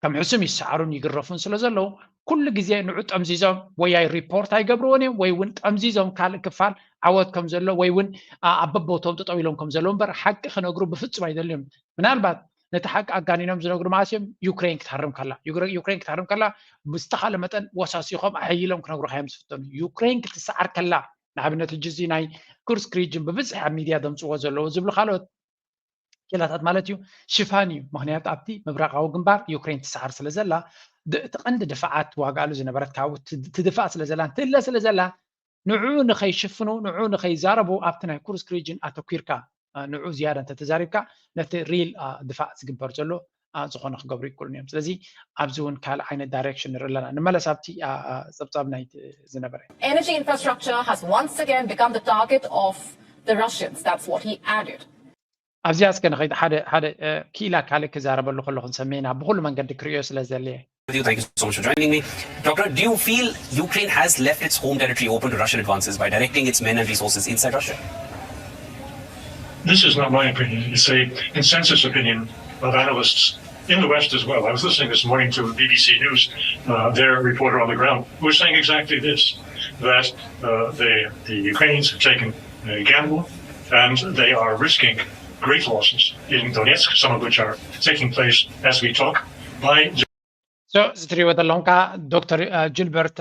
ከም ሕሱም ይሰዓሩን ይግረፉን ስለ ዘለዉ፣ ኩሉ ግዜ ንዑ ጠምዚዞም ወይ ኣይ ሪፖርት ኣይገብርዎን እዮም ወይ እውን ጠምዚዞም ካልእ ክፋል ዓወት ከም ዘሎ ወይ እውን ኣብ በቦቶም ጠጠው ኢሎም ከም ዘለዉ እምበር ሓቂ ክነግሩ ብፍጹም ኣይደልዮም። ምናልባት ነቲ ሓቂ ኣጋኒኖም ዝነግሩ መዓስ እዮም? ዩክሬን ክትሃርም ከላ። ዩክሬን ክትሃርም ከላ ብዝተኻለ መጠን ወሳሲኾም ኣሕይሎም ክነግሩኻ እዮም ዝፍተኑ። ዩክሬን ክትሰዓር ከላ፣ ንኣብነት ሕጂ እዚ ናይ ኩርስክ ሪጅን ብብዝሒ ኣብ ሚድያ ደምፅዎ ዘለዉ ዝብሉ ካልኦት ኬላታት ማለት እዩ ሽፋን እዩ። ምክንያቱ ኣብቲ ምብራቃዊ ግንባር ዩክሬን ትሰዓር ስለ ዘላ እቲ ቀንዲ ድፋዓት ዋጋሉ ዝነበረት ካብኡ ትድፋእ ስለ ዘላ ትህለ ስለ ዘላ ንዑ ንኸይሽፍኑ ንዑ ንኸይዛረቡ ኣብቲ ናይ ኩርስክ ሪጅን ኣተኲርካ ንዑ ዝያዳ እንተተዛሪብካ ነቲ ሪል ድፋዕ ዝግበር ዘሎ ዝኾነ ክገብሩ ይክእሉን እዮም። ስለዚ ኣብዚ እውን ካልእ ዓይነት ዳይሬክሽን ንርኢ ኣለና። ንመለስ ኣብቲ ፀብፃብ ናይ ዝነበረ Energy infrastructure has once again become the target of the Russians. That's what he added. ኣብዚኣ እስከ ንኸይድ ሓደ ሓደ ክኢላ ካልእ ክዛረበሉ ከለኹ ንሰሜና ብኩሉ መንገዲ ክርእዮ ስለ ዘድልየ Thank you so much for joining me. Doctor, do you feel Ukraine has left its home territory open to Russian advances by directing its men and resources inside Russia? This is not my opinion. It's a consensus opinion of analysts in the West as well. I was listening this morning to B B C News, uh, their reporter on the ground, who was saying exactly this, that uh, the, the Ukrainians have taken a gamble and they are risking great losses in Donetsk, some of which are taking place as we talk, by So እዚ ትሪእዎ ዘለኹም ከዓ ዶክተር ጅልበርት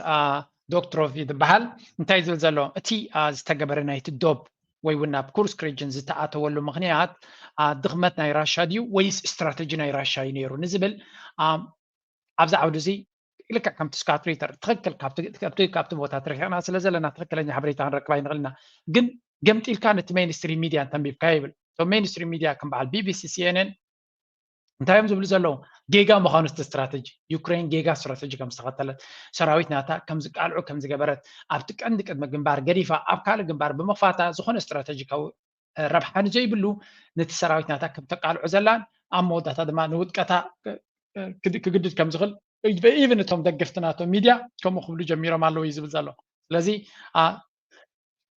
ዶክትሮቭ ይትበሃል። እንታይ ዝብል ዘሎ እቲ ዝተገበረ ናይቲ ዶብ ወይ እውን ናብ ኩርስክ ሪጅን ዝተኣተወሉ ምክንያት ድኽመት ናይ ራሻ ድዩ ወይስ ስትራተጂ ናይ ራሻ እዩ ነይሩ ንዝብል ኣብዚ ዓውዲ እዚ ልክዕ ከምቲ ስካት ሪተር ትኽክል ካብቲ ቦታ ትርሒቕና ስለ ዘለና ትኽክለኛ ሓበሬታ ክንረክብ ኣይንኽእል ኢና። ግን ገምጢልካ ነቲ ሜንስትሪም ሚድያ እንተንቢብካ ይብል። ሜንስትሪም ሚድያ ከም በዓል ቢቢሲ፣ ሲኤንኤን እንታይ እዮም ዝብሉ ዘለዉ? ጌጋ ምዃኑ እቲ ስትራተጂ ዩክሬን ጌጋ ስትራተጂ ከም ዝተኸተለት ሰራዊት ናታ ከም ዝቃልዑ ከም ዝገበረት ኣብቲ ቀንዲ ቅድሚ ግንባር ገዲፋ ኣብ ካልእ ግንባር ብምኽፋታ ዝኾነ ስትራተጂካዊ ረብሓ ንዘይብሉ ነቲ ሰራዊት ናታ ከም ተቃልዑ ዘላን ኣብ መወዳእታ ድማ ንውድቀታ ክግድድ ከም ዝኽእል ኢቨን እቶም ደገፍቲ ናቶም ሚድያ ከምኡ ክብሉ ጀሚሮም ኣለዉ እዩ ዝብል ዘሎ። ስለዚ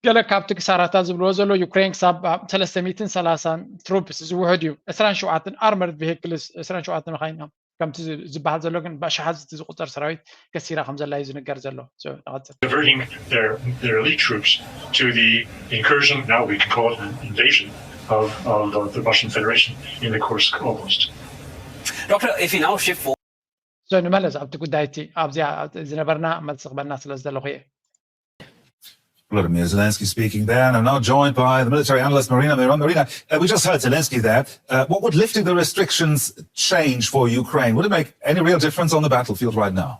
ገለ ካብቲ ክሳራታት ዝብልዎ ዘሎ ዩክሬን ክሳብ ሰለስተ ሚእትን ሰላሳን ትሩፕስ ዝውሕድ እዩ። ዕስራን ሸውዓተን ኣርመርድ ቪሂክልስ ዕስራን ሸውዓተን መኻይን እዮም ከምቲ ዝበሃል ዘሎ ግን ብኣሽሓት ዝቁፀር ሰራዊት ከሲራ ከም ዘላ እዩ ዝንገር ዘሎ። ንቐፅል። Diverting their, their elite troops to the incursion, now we can call it an invasion, of, of the Russian Federation in the Kursk Oblast. Doctor, if we now shift forward. So ንመለስ ኣብቲ ጉዳይ እቲ ኣብዚኣ ዝነበርና መልሲ ክበና ስለ ዝደለኹ እየ። Vladimir Zelensky speaking there, and I'm now joined by the military analyst Marina Miron. Marina, uh, we just heard Zelensky there. Uh, what would lifting the restrictions change for Ukraine? Would it make any real difference on the battlefield right now?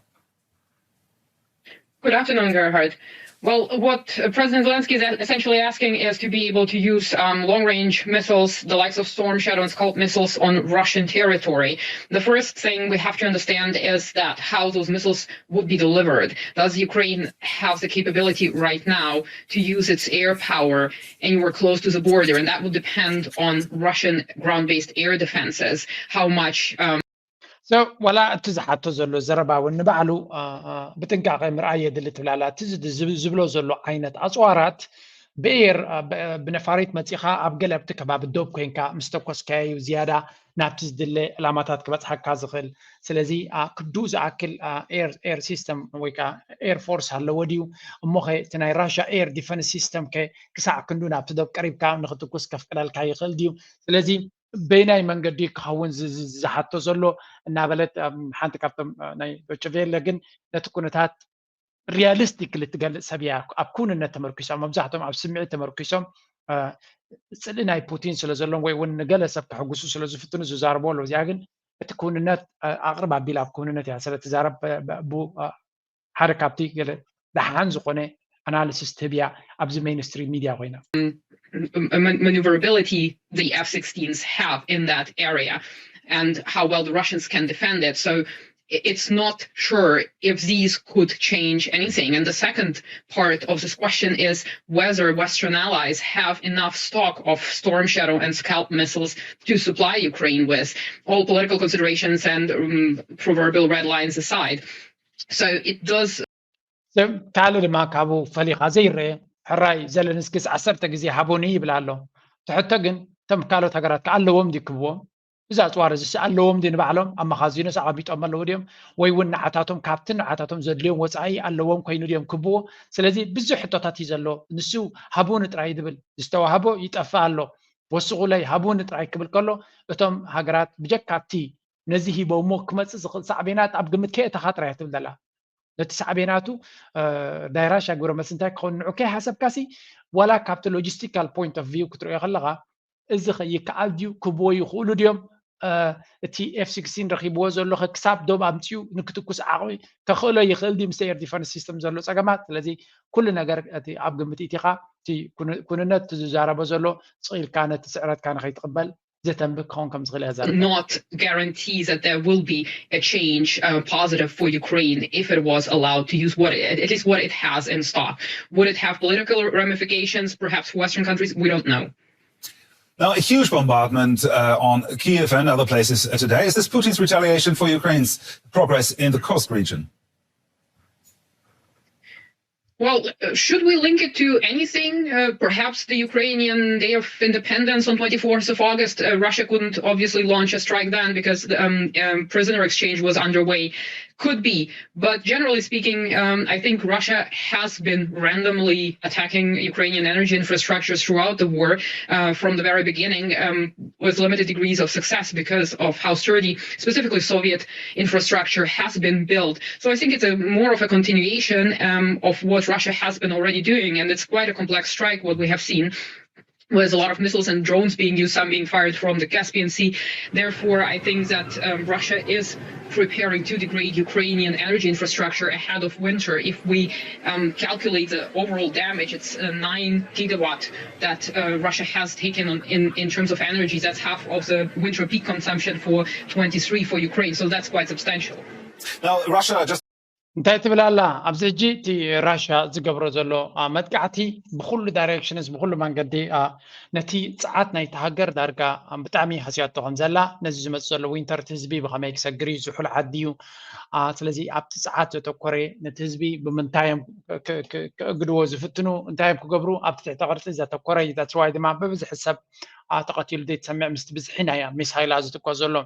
Good afternoon, Gerhard. Well, what President Zelensky is essentially asking is to be able to use um, long-range missiles, the likes of Storm Shadow and Scalp missiles, on Russian territory. The first thing we have to understand is that how those missiles would be delivered. Does Ukraine have the capability right now to use its air power anywhere close to the border? And that would depend on Russian ground-based air defenses, how much um, So ዋላ እቲ ዝሓቶ ዘሎ ዘረባ እውን ንባዕሉ ብጥንቃቐ ምርኣይ የድሊ ትብል ኣላ። እቲ ዝብሎ ዘሎ ዓይነት ኣፅዋራት ብኤር ብነፋሪት መፂኻ ኣብ ገለ ኣብቲ ከባቢ ዶብ ኮይንካ ምስ ተኮስካዮ እዩ ዝያዳ ናብቲ ዝድለ ዕላማታት ክበፅሓካ ዝኽእል። ስለዚ ክንድኡ ዝኣክል ኤር ሲስተም ወይ ከዓ ኤር ፎርስ ኣለዎ ድዩ? እሞኸ እቲ ናይ ራሻ ኤር ዲፈንስ ሲስተም ከ ክሳዕ ክንዱ ናብቲ ዶብ ቀሪብካ ንክትኩስ ከፍቅደልካ ይኽእል ድዩ? ስለዚ በይናይ መንገዲ ክኸውን ዝሓቶ ዘሎ እናበለት ሓንቲ ካብቶም ናይ ዶችቬለ ግን ነቲ ኩነታት ሪያሊስቲክ ልትገልፅ ሰብ እያ። ኣብ ክውንነት ተመርኪሶም መብዛሕቶም ኣብ ስምዒት ተመርኪሶም ፅልኢ ናይ ፑቲን ስለ ዘለዎም ወይ እውን ንገለ ሰብ ከሕጉሱ ስለ ዝፍትኑ ዝዛረቡ ኣለዉ። እዚኣ ግን እቲ ክውንነት ኣቕርብ ኣቢላ ኣብ ክውንነት እያ ስለ ትዛረብ ሓደ ካብቲ ገለ ደሓን ዝኾነ ኣናሊሲስ ትህብ እያ ኣብዚ ሜንስትሪም ሚድያ ኮይና። maneuverability the F sixteens have in that area and how well the Russians can defend it. So it's not sure if these could change anything. And the second part of this question is whether Western allies have enough stock of Storm Shadow and Scalp missiles to supply Ukraine with, all political considerations and um, proverbial red lines aside. So it does. ካልእ ድማ ካብኡ ፈሊኻ ዘይረአ ሕራይ ዘለንስኪስ ዓሰርተ ግዜ ሃቡኒ ይብል ኣሎ። ትሕቶ ግን እቶም ካልኦት ሃገራት ከ ኣለዎም ድዩ ክብዎም? እዚ ኣፅዋር እዚ ኣለዎም ድዩ ንባዕሎም ኣብ መኻዚኖስ ኣቐሚጦም ኣለዉ ድዮም? ወይ እውን ንዓታቶም ካብቲ ንዓታቶም ዘድልዮም ወፃኢ ኣለዎም ኮይኑ ድዮም ክብዎ? ስለዚ ብዙሕ ሕቶታት እዩ ዘሎ። ንሱ ሃቡኒ ጥራይ ዝብል ዝተዋህቦ ይጠፍእ ኣሎ። ወስኹለይ ሃቡኒ ጥራይ ክብል ከሎ እቶም ሃገራት ብጀካ ኣብቲ ነዚ ሂቦ እሞ ክመፅእ ዝኽእል ሳዕቤናት ኣብ ግምት ከየእተኻ ጥራይ ትብል ዘላ። ነቲ ሳዕቤናቱ ናይ ራሽያ ግብረ መልሲ እንታይ ክኸውን ንዑ ከይሓሰብካሲ ዋላ ካብቲ logistical point of view ክትሪኦ ከለኻ እዚ ይከኣል ድዩ ክብዎ ይኽእሉ ድዮም እቲ ኤፍ ሲክስቲን ረኺብዎ ዘሎ ክሳብ ዶብ ኣምፅኡ ንክትኩስ ዓቕሚ ከኽእሎ ይኽእል ድዩ ምስ air defense system ዘሎ ፀገማት ስለዚ ኩሉ ነገር እቲ ኣብ ግምት ኢቲኻ እቲ ኩንነት ዝዛረቦ ዘሎ ፅቕ ኢልካ ነቲ ስዕረትካ ንኸይትቕበል ዘተንብክ ክኸውን ከም ዝኽእል እያ ዘረዳ። Not guarantee that there will be a change uh, positive for Ukraine if it was allowed to use what it, at least what it has in stock. Would it have political ramifications, perhaps for Western countries? We don't know. Now, a huge bombardment uh, on Kiev and other places today. Is this Putin's retaliation for Ukraine's progress in the Kursk region? Well, should we link it to anything? Uh, perhaps the Ukrainian Day of Independence on twenty-fourth of August. Uh, Russia couldn't obviously launch a strike then because the um, um, prisoner exchange was underway. Could be. But generally speaking, um, I think Russia has been randomly attacking Ukrainian energy infrastructures throughout the war uh, from the very beginning um, with limited degrees of success because of how sturdy, specifically Soviet infrastructure has been built. So I think it's a more of a continuation um, of what Russia has been already doing, and it's quite a complex strike what we have seen with a lot of missiles and drones being used, some being fired from the Caspian Sea. Therefore, I think that um, Russia is preparing to degrade Ukrainian energy infrastructure ahead of winter. If we um, calculate the overall damage, it's uh, nine gigawatt that uh, Russia has taken on, in, in terms of energy. That's half of the winter peak consumption for twenty-three for Ukraine. So that's quite substantial. Now, Russia just እንታይ ትብል ኣላ ኣብዚ ሕጂ እቲ ራሽያ ዝገብሮ ዘሎ መጥቃዕቲ ብኩሉ directions ብኩሉ መንገዲ ነቲ ፀዓት ናይቲ ሃገር ዳርጋ ብጣዕሚ ሃስያቶ ከም ዘላ ነዚ ዝመፅእ ዘሎ winter እቲ ህዝቢ ብከመይ ክሰግር እዩ ዝሑል ዓዲ እዩ ስለዚ ኣብቲ ፀዓት ዘተኮረ ነቲ ህዝቢ ብምንታይ እዮም ክእግድዎ ዝፍትኑ እንታይ እዮም ክገብሩ ኣብቲ ትሕተ ቅርፂ ዘተኮረ እዩ that's why ድማ ብብዝሒ ሰብ ተቐቲሉ ዘይትሰምዕ ምስቲ ብዝሒ ናይ missile ዝትኮ ዘሎ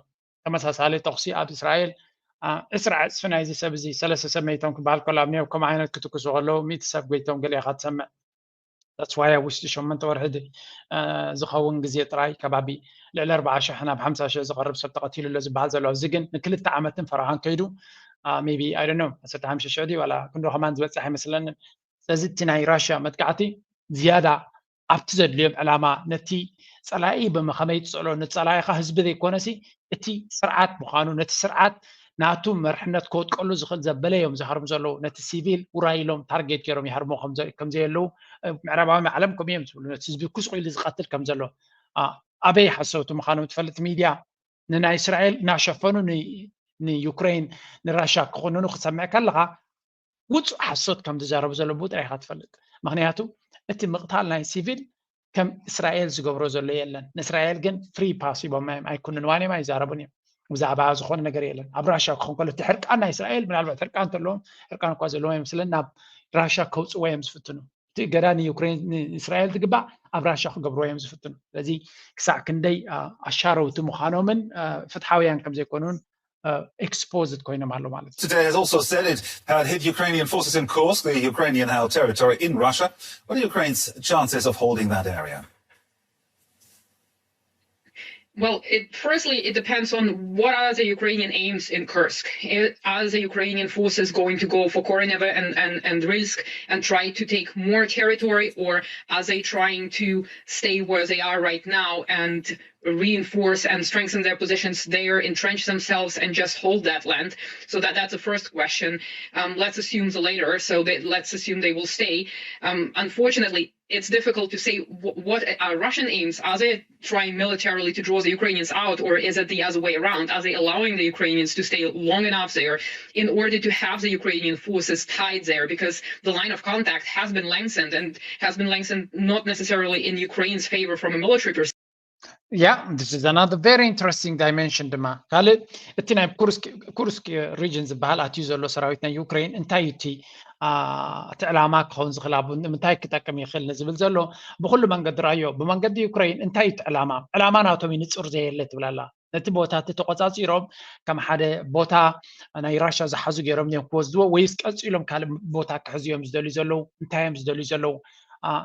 ተመሳሳሊ ተኹሲ ኣብ እስራኤል ዕስራ ዕፅፊ ናይዚ ሰብ እዚ ሰለስተ ሰብ መይቶም ክበሃል ከሎ ኣብ ኒውዮርክ ከምኡ ዓይነት ክትኩሱ ከለዉ ሚእቲ ሰብ ጎይቶም ገሊኻ ትሰምዕ that's why ኣብ ውሽጢ ሸመንተ ወርሒ ዝኸውን ግዜ ጥራይ ከባቢ ልዕሊ ኣርባዓ ሽሕ ናብ ሓምሳ ሽሕ ዝቐርብ ሰብ ተቐቲሉ ኣሎ ዝበሃል ዘሎ እዚ ግን ንክልተ ዓመትን ፈረቓን ከይዱ maybe I don't know ዓሰርተ ሓሙሽተ ሽሕ ድዩ ዋላ ክንዶ ከማን ዝበፅሕ ኣይመስለንን ስለዚ እቲ ናይ ራሽያ መጥቃዕቲ ዝያዳ ኣብቲ ዘድልዮም ዕላማ ነቲ ፀላኢ ብመኸመይ ትፅዕሎ ነቲ ፀላኢኻ ህዝቢ ዘይኮነሲ እቲ ስርዓት ምዃኑ ነቲ ስርዓት ናቱ መርሕነት ክወጥቀሉ ዝኽእል ዘበለ እዮም ዝሃርሙ ዘለዉ ነቲ ሲቪል ውራይ ኢሎም ታርጌት ገይሮም ይሃርሞ ከምዘየለዉ ምዕራባዊ ዓለም ከምኡ እዮም ዝብሉ ነቲ ህዝቢ ኩስቑ ኢሉ ዝቐትል ከም ዘሎ ኣበይ ሓሰውቲ ምዃኖም ትፈልጥ ሚድያ ንናይ እስራኤል እናሸፈኑ ንዩክሬን ንራሻ ክኾንኑ ክትሰምዕ ከለኻ ውፁእ ሓሶት ከም ዝዛረቡ ዘለዉ ጥራይ ኢኻ ትፈልጥ ምክንያቱ እቲ ምቕታል ናይ ሲቪል ከም እስራኤል ዝገብሮ ዘሎ የለን ንእስራኤል ግን free pass ሂቦማ እዮም ኣይኩንንዋን እዮም ኣይዛረቡን እዮም ብዛዕባ ዝኾነ ነገር የለን ኣብ ራሻ ክኾን ከሎ እቲ ሕርቃን ናይ እስራኤል ምናልባት ሕርቃን እንተለዎም ሕርቃን እኳ ዘለዎም እዮም ስለ ናብ ራሻ ከውፅዎ እዮም ዝፍትኑ እቲ እገዳ ንዩክሬን ንእስራኤል ዝግባእ ኣብ ራሻ ክገብርዎ እዮም ዝፍትኑ ስለዚ ክሳዕ ክንደይ ኣሻረውቲ ምዃኖምን ፍትሓውያን ከም ዘይኮኑን exposed ኮይኖም ኣሎ ማለት እዩ Today has also said it had hit Ukrainian forces in Kursk, the Ukrainian held territory in Russia. What are Ukraine's chances of holding that area? Well, it, firstly, it depends on what are the Ukrainian aims in Kursk. It, are the Ukrainian forces going to go for Korenevo and, and, and Rilsk and try to take more territory, or are they trying to stay where they are right now and reinforce and strengthen their positions there, entrench themselves, and just hold that land? So that, that's the first question. Um, let's assume the later. So that, let's assume they will stay. Um, unfortunately, it's difficult to say what, what are Russian aims. Are they trying militarily to draw the Ukrainians out, or is it the other way around? Are they allowing the Ukrainians to stay long enough there in order to have the Ukrainian forces tied there? Because the line of contact has been lengthened and has been lengthened not necessarily in Ukraine's favor from a military perspective. Yeah, this is another very interesting dimension ድማ ካልእ እቲ ናይ ኩርስክ region ዝበሃል ኣትዩ ዘሎ ሰራዊት ናይ ዩክሬን እንታይ እዩ እቲ እቲ ዕላማ ክኸውን ዝኽእል ኣብ ንምንታይ ክጠቅም ይኽእል ንዝብል ዘሎ ብኩሉ መንገዲ ራዮ ብመንገዲ ዩክሬን እንታይ እቲ ዕላማ ዕላማ ናቶም እዩ ንፁር ዘየለ ትብላላ ነቲ ቦታ እቲ ተቆፃፂሮም ከም ሓደ ቦታ ናይ ራሻ ዝሓዙ ገይሮም እዮም ክወስድዎ ወይስ ቀፂሎም ካልእ ቦታ ክሕዝዮም ዝደልዩ ዘለዉ እንታይ እዮም ዝደልዩ ዘለዉ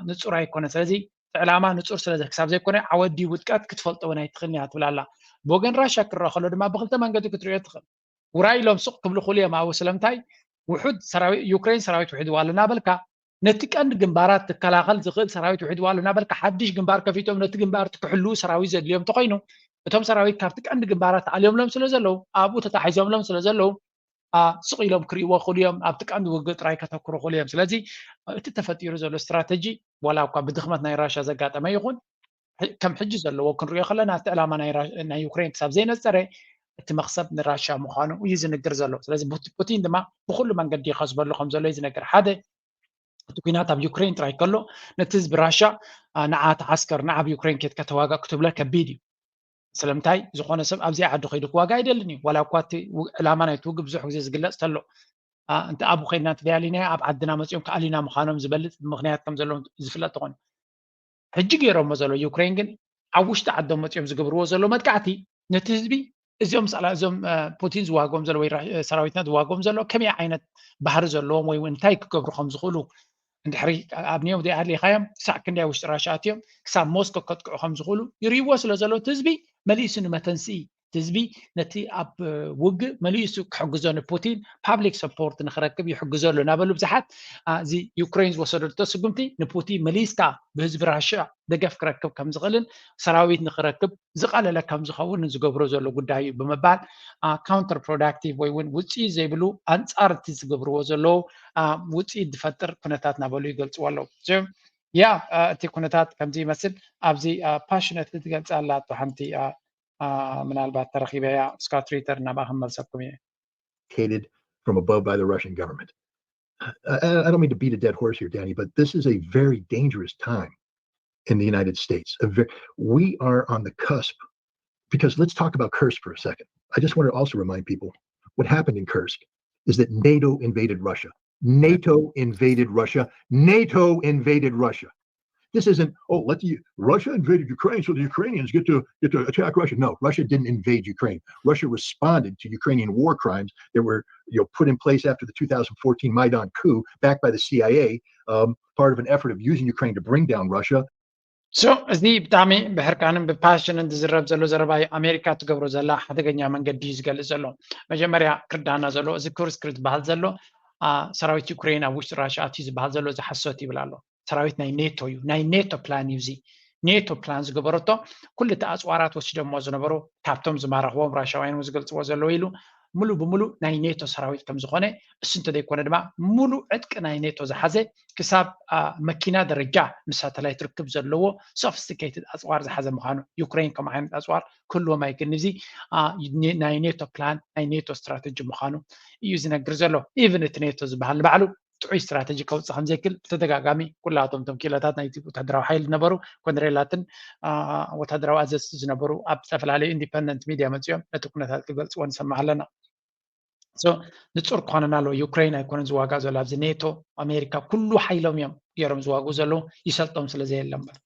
ንፁር ኣይኮነ ስለዚ ዕላማ ንፁር ስለ ክሳብ ዘይኮነ ዓወዲ ውድቀት ክትፈልጦ እውን ኣይትኽእልን እያ ትብል ኣላ። ብወገን ራሻ ክረአ ከሎ ድማ ብክልተ መንገዲ ክትሪኦ ትኽእል። ውራይ ኢሎም ሱቕ ክብሉ ክእሉ እዮም ኣብኡ ስለምንታይ ውሑድ ሰራዊት ዩክሬን ሰራዊት ውሒድዋ ኣሎ እናበልካ ነቲ ቀንዲ ግንባራት ትከላኸል ዝኽእል ሰራዊት ውሒድዋ ኣሎ እናበልካ ሓድሽ ግንባር ከፊቶም ነቲ ግንባር ክሕልዉ ሰራዊት ዘድልዮም እንተኮይኑ እቶም ሰራዊት ካብቲ ቀንዲ ግንባራት ተኣልዮምሎም ስለ ዘለዉ ኣብኡ ተታሒዞምሎም ስለ ዘለዉ ስቕ ኢሎም ክርእይዎ ክእሉ እዮም ኣብቲ ቀንዲ ውግእ ጥራይ ከተኩሩ ክእሉ እዮም ስለዚ እቲ ተፈጢሩ ዘሎ ስትራተጂ ዋላ እኳ ብድኽመት ናይ ራሻ ዘጋጠመ ይኹን ከም ሕጂ ዘለዎ ክንሪኦ ከለና እቲ ዕላማ ናይ ዩክሬን ክሳብ ዘይነፀረ እቲ መክሰብ ንራሻ ምዃኑ እዩ ዝንግር ዘሎ ስለዚ ፑቲን ድማ ብኩሉ መንገዲ ከስበሉ ከም ዘሎ እዩ ዝነገር ሓደ እቲ ኩናት ኣብ ዩክሬን ጥራይ ከሎ ነቲ ህዝቢ ራሻ ንዓ ተዓስከር ንዓ ኣብ ዩክሬን ኬድካ ተዋጋእ ክትብሎ ከቢድ እዩ ስለምንታይ ዝኾነ ሰብ ኣብዚኣ ዓዲ ከይዱ ክዋጋ ኣይደልን እዩ ዋላ እኳ እቲ ዕላማ ናይቲ ውግእ ብዙሕ ግዜ ዝግለፅ ተሎ እንተ ኣብኡ ከይድና እንተ ደያሊናዮ ኣብ ዓድና መፂኦም ክኣሊና ምዃኖም ዝበልፅ ምክንያት ከም ዘለዎም ዝፍለጥ ተኾይኑ ሕጂ ገይሮሞ ዘሎ ዩክሬን ግን ኣብ ውሽጢ ዓዶም መፂኦም ዝገብርዎ ዘሎ መጥቃዕቲ ነቲ ህዝቢ እዚኦም ሳላ እዞም ፑቲን ዝዋግኦም ዘሎ ወይ ሰራዊትና ዝዋግኦም ዘሎ ከመይ ዓይነት ባህሪ ዘለዎም ወይ እንታይ ክገብሩ ከም ዝኽእሉ እንድሕሪ ኣብ ኒዮም ዘይኣድሊኻዮም ክሳዕ ክንደይ ውሽጢ ራሻ ኣትዮም ክሳብ ሞስኮ ከጥቅዑ ከም ዝኽእሉ ይርእይዎ ስለ ዘሎ እቲ ህዝቢ መሊሱ ንመተንስኢ ህዝቢ ነቲ ኣብ ውግእ መሊሱ ክሕግዞ ንፑቲን ፓብሊክ ሰፖርት ንክረክብ ይሕግዞ ኣሎ እናበሉ ብዙሓት እዚ ዩክሬን ዝወሰደቶ ስጉምቲ ንፑቲን መሊስካ ብህዝቢ ራሽያ ደገፍ ክረክብ ከም ዝኽእልን ሰራዊት ንክረክብ ዝቐለለ ከም ዝኸውን ዝገብሮ ዘሎ ጉዳይ እዩ ብምባል ካውንተር ፕሮዳክቲቭ ወይ እውን ውፅኢት ዘይብሉ ኣንፃር እቲ ዝገብርዎ ዘለዉ ውፅኢት ዝፈጥር ኩነታት እናበሉ ይገልፅዎ ኣለዉ። ያ እቲ ኩነታት ከምዚ ይመስል። ኣብዚ ፓሽነት ክትገልፃ ኣላቶ ሓንቲ ምናልባት ተረኺበያ ስካት ሪተር ናብኣ ክመልሰኩም እየ። Hated from above by the Russian government. I, I don't mean to beat a dead horse here, Danny, but this is a very dangerous time in the United States. A ve- we are on the cusp, because let's talk about Kursk for a second. I just want to also remind people what happened in Kursk is that NATO invaded Russia. NATO invaded Russia. NATO invaded Russia. This isn't, oh, let the Russia invaded Ukraine, so the Ukrainians get to get to attack Russia. No, Russia didn't invade Ukraine. Russia responded to Ukrainian war crimes that were, you know, put in place after the two thousand fourteen Maidan coup, backed by the C I A, um, part of an effort of using Ukraine to bring down Russia. So እዚ ብጣዕሚ ብሕርቃንን ብፓሽንን ዝዝረብ ዘሎ ዘረባ እዩ። ኣሜሪካ ትገብሮ ዘላ ሓደገኛ መንገዲ እዩ ዝገልጽ ዘሎ። መጀመርያ ክርዳና ዘሎ እዚ ኩርስክ ዝበሃል ዘሎ ሰራዊት ዩክሬን ኣብ ውሽጢ ራሽያ ኣትዩ ዝበሃል ዘሎ እዚ ሓሶት ይብል ኣሎ። ሰራዊት ናይ ኔቶ እዩ። ናይ ኔቶ ፕላን እዩ እዚ። ኔቶ ፕላን ዝገበረቶ ኩሉ እቲ ኣፅዋራት ወሲዶሞ ዝነበሩ ካብቶም ዝማረኽዎም ራሻውያን እውን ዝገልፅዎ ዘለዉ ኢሉ ሙሉ ብሙሉ ናይ ኔቶ ሰራዊት ከም ዝኾነ እሱ እንተዘይኮነ ድማ ሙሉ ዕጥቂ ናይ ኔቶ ዝሓዘ ክሳብ መኪና ደረጃ ምስ ሳተላይት ርክብ ዘለዎ ሶፊስቲኬትድ ኣፅዋር ዝሓዘ ምዃኑ ዩክሬን ከምኡ ዓይነት ኣፅዋር ክህልዎም ኣይክእልን። እዚ ናይ ኔቶ ፕላን ናይ ኔቶ ስትራተጂ ምዃኑ እዩ ዝነግር ዘሎ። ኢቭን እቲ ኔቶ ዝበሃል ንባዕሉ ጥዑይ ስትራተጂ ከውፅእ ከምዘይክእል ብተደጋጋሚ ኩላቶም እቶም ክኢላታት ናይቲ ወታደራዊ ሓይሊ ዝነበሩ ኮነሬላትን ወታደራዊ ኣዘዝቲ ዝነበሩ ኣብ ዝተፈላለዩ ኢንዲፐንደንት ሚድያ መፂኦም ነቲ ኩነታት ክገልፅዎ ንሰምዕ ኣለና። ንፁር ክኾነና ኣለዎ። ዩክሬን ኣይኮነን ዝዋጋእ ዘሎ ኣብዚ ኔቶ ኣሜሪካ ኩሉ ሓይሎም እዮም ገይሮም ዝዋግኡ ዘለዉ ይሰልጦም ስለ ዘየለ እምበር።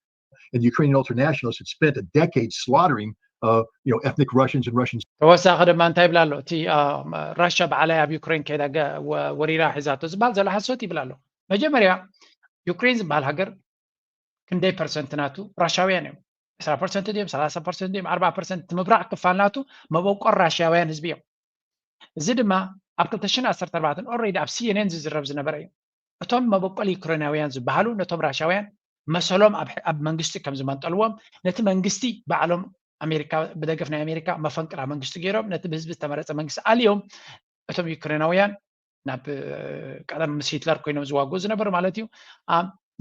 And Ukrainian ultranationalists had spent a decade slaughtering uh, you know, ethnic Russians and Russians. ተወሳኺ ድማ እንታይ ይብላ ኣሎ? እቲ ራሻ ባዕላይ ኣብ ዩክሬን ከይዳ ወሪራ ሒዛቶ ዝበሃል ዘሎ ሓሶት ይብላ ኣሎ። መጀመርያ ዩክሬን ዝበሃል ሃገር ክንደይ ፐርሰንት ናቱ ራሻውያን እዮም? ዕስራ ፐርሰንት ድዮም? ሰላሳ ፐርሰንት ድዮም? ኣርባዓ ፐርሰንት እቲ ምብራቕ ክፋል ናቱ መበቆል ራሻውያን ህዝቢ እዮም። እዚ ድማ ኣብ ክልተ ሽሕን ዓሰርተ ኣርባዕተን ኦልሬዲ ኣብ ሲኤንኤን ዝዝረብ ዝነበረ እዩ። እቶም መበቆል ዩክሬናውያን ዝበሃሉ ነቶም ራሻውያን መሰሎም ኣብ መንግስቲ ከም ዝመንጠልዎም ነቲ መንግስቲ ባዕሎም ኣሜሪካ ብደገፍ ናይ ኣሜሪካ መፈንቅላ መንግስቲ ገይሮም ነቲ ብህዝቢ ዝተመረፀ መንግስቲ ኣልዮም እቶም ዩክሬናውያን ናብ ቀደም ምስ ሂትለር ኮይኖም ዝዋግኡ ዝነበሩ ማለት እዩ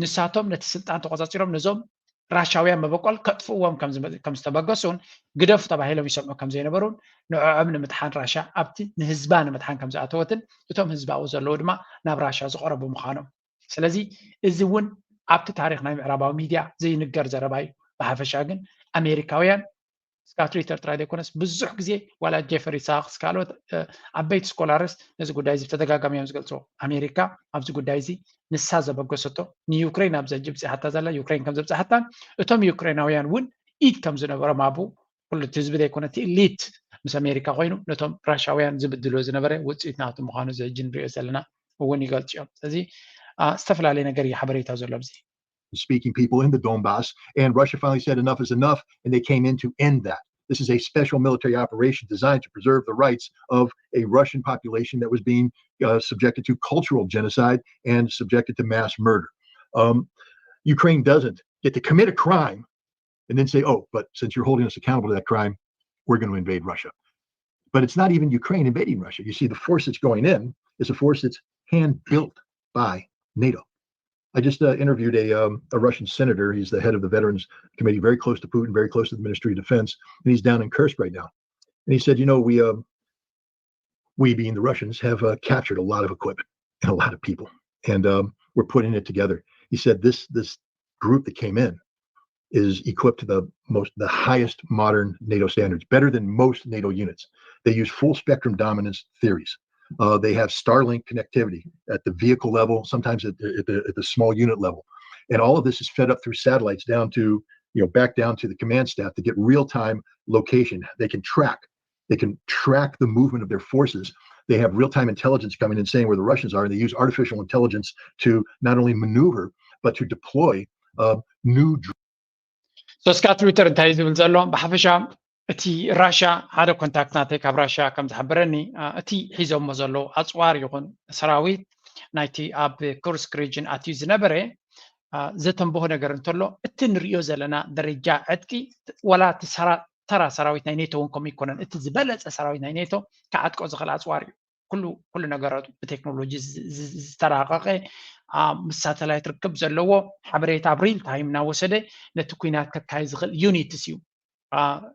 ንሳቶም ነቲ ስልጣን ተቆፃፂሮም ነዞም ራሻውያን መበቆል ከጥፍእዎም ከም ዝተበገሱን ግደፉ ተባሂሎም ይሰምዑ ከም ዘይነበሩን ንዕዖም ንምድሓን ራሻ ኣብቲ ንህዝባ ንምድሓን ከም ዝኣተወትን እቶም ህዝባኡ ዘለዉ ድማ ናብ ራሻ ዝቐረቡ ምዃኖም ስለዚ እዚ እውን ኣብቲ ታሪክ ናይ ምዕራባዊ ሚድያ ዘይንገር ዘረባ እዩ። ብሓፈሻ ግን ኣሜሪካውያን እስካ ትዊተር ጥራይ ዘይኮነስ ብዙሕ ግዜ ዋላ ጀፈሪ ሳክስ ካልኦት ዓበይቲ ስኮላርስ ነዚ ጉዳይ እዚ ብተደጋጋሚ እዮም ዝገልፅዎ። ኣሜሪካ ኣብዚ ጉዳይ እዚ ንሳ ዘበገሰቶ ንዩክሬን ኣብ ዘጅብፅሓታ ዘላ ዩክሬን ከም ዘብፅሓታን እቶም ዩክሬናውያን እውን ኢድ ከም ዝነበሮም ኣብኡ ኩሉ እቲ ህዝቢ ዘይኮነ እቲ ኢሊት ምስ ኣሜሪካ ኮይኑ ነቶም ራሻውያን ዝብድሎ ዝነበረ ውፅኢት ናቱ ምዃኑ እዚ ሕጂ ንሪኦ ዘለና እውን ይገልፁ እዮም። ስለዚ ዝተፈላለዩ ነገር እዩ ሓበሬታ ዘሎ ኣብዚ። Speaking people in the Donbass, and Russia finally said enough is enough, and they came in to end that. This is a special military operation designed to preserve the rights of a Russian population that was being uh, subjected to cultural genocide and subjected to mass murder. Um, Ukraine doesn't get to commit a crime and then say, oh, but since you're holding us accountable to that crime, we're going to invade Russia. But it's not even Ukraine invading Russia. You see, the force that's going in is a force that's hand built by NATO. I just uh, interviewed a, um, a Russian senator. He's the head of the Veterans Committee, very close to Putin, very close to the Ministry of Defense, and he's down in Kursk right now. And he said, you know, we, uh, we being the Russians, have uh, captured a lot of equipment and a lot of people, and um, we're putting it together. He said this this group that came in is equipped to the most the highest modern NATO standards, better than most NATO units. They use full spectrum dominance theories. Uh, they have Starlink connectivity at the vehicle level, sometimes at the, at the, at the small unit level. And all of this is fed up through satellites down to, you know, back down to the command staff to get real-time location. They can track. They can track the movement of their forces. They have real-time intelligence coming and saying where the Russians are, and they use artificial intelligence to not only maneuver but to deploy uh, new so እስካ ትዊተር እንታይ ዝብል ዘሎ ብሓፈሻ እቲ ራሻ ሓደ ኮንታክት ናተይ ካብ ራሻ ከም ዝሓበረኒ እቲ ሒዞሞ ዘለዉ ኣፅዋር ይኹን ሰራዊት ናይቲ ኣብ ኩርስክ ሪጅን ኣትዩ ዝነበረ ዘተንብሆ ነገር እንተሎ እቲ ንሪኦ ዘለና ደረጃ ዕጥቂ ዋላ እቲ ተራ ሰራዊት ናይ ኔቶ እውን ከምኡ ይኮነን። እቲ ዝበለፀ ሰራዊት ናይ ኔቶ ክዓጥቆ ዝኽእል ኣፅዋር እዩ። ኩሉ ኩሉ ነገራቱ ብቴክኖሎጂ ዝተራቀቀ ምስ ሳተላይት ርክብ ዘለዎ ሓበሬታ ኣብ ሪል ታይም እናወሰደ ነቲ ኩናት ከካይ ዝኽእል ዩኒትስ እዩ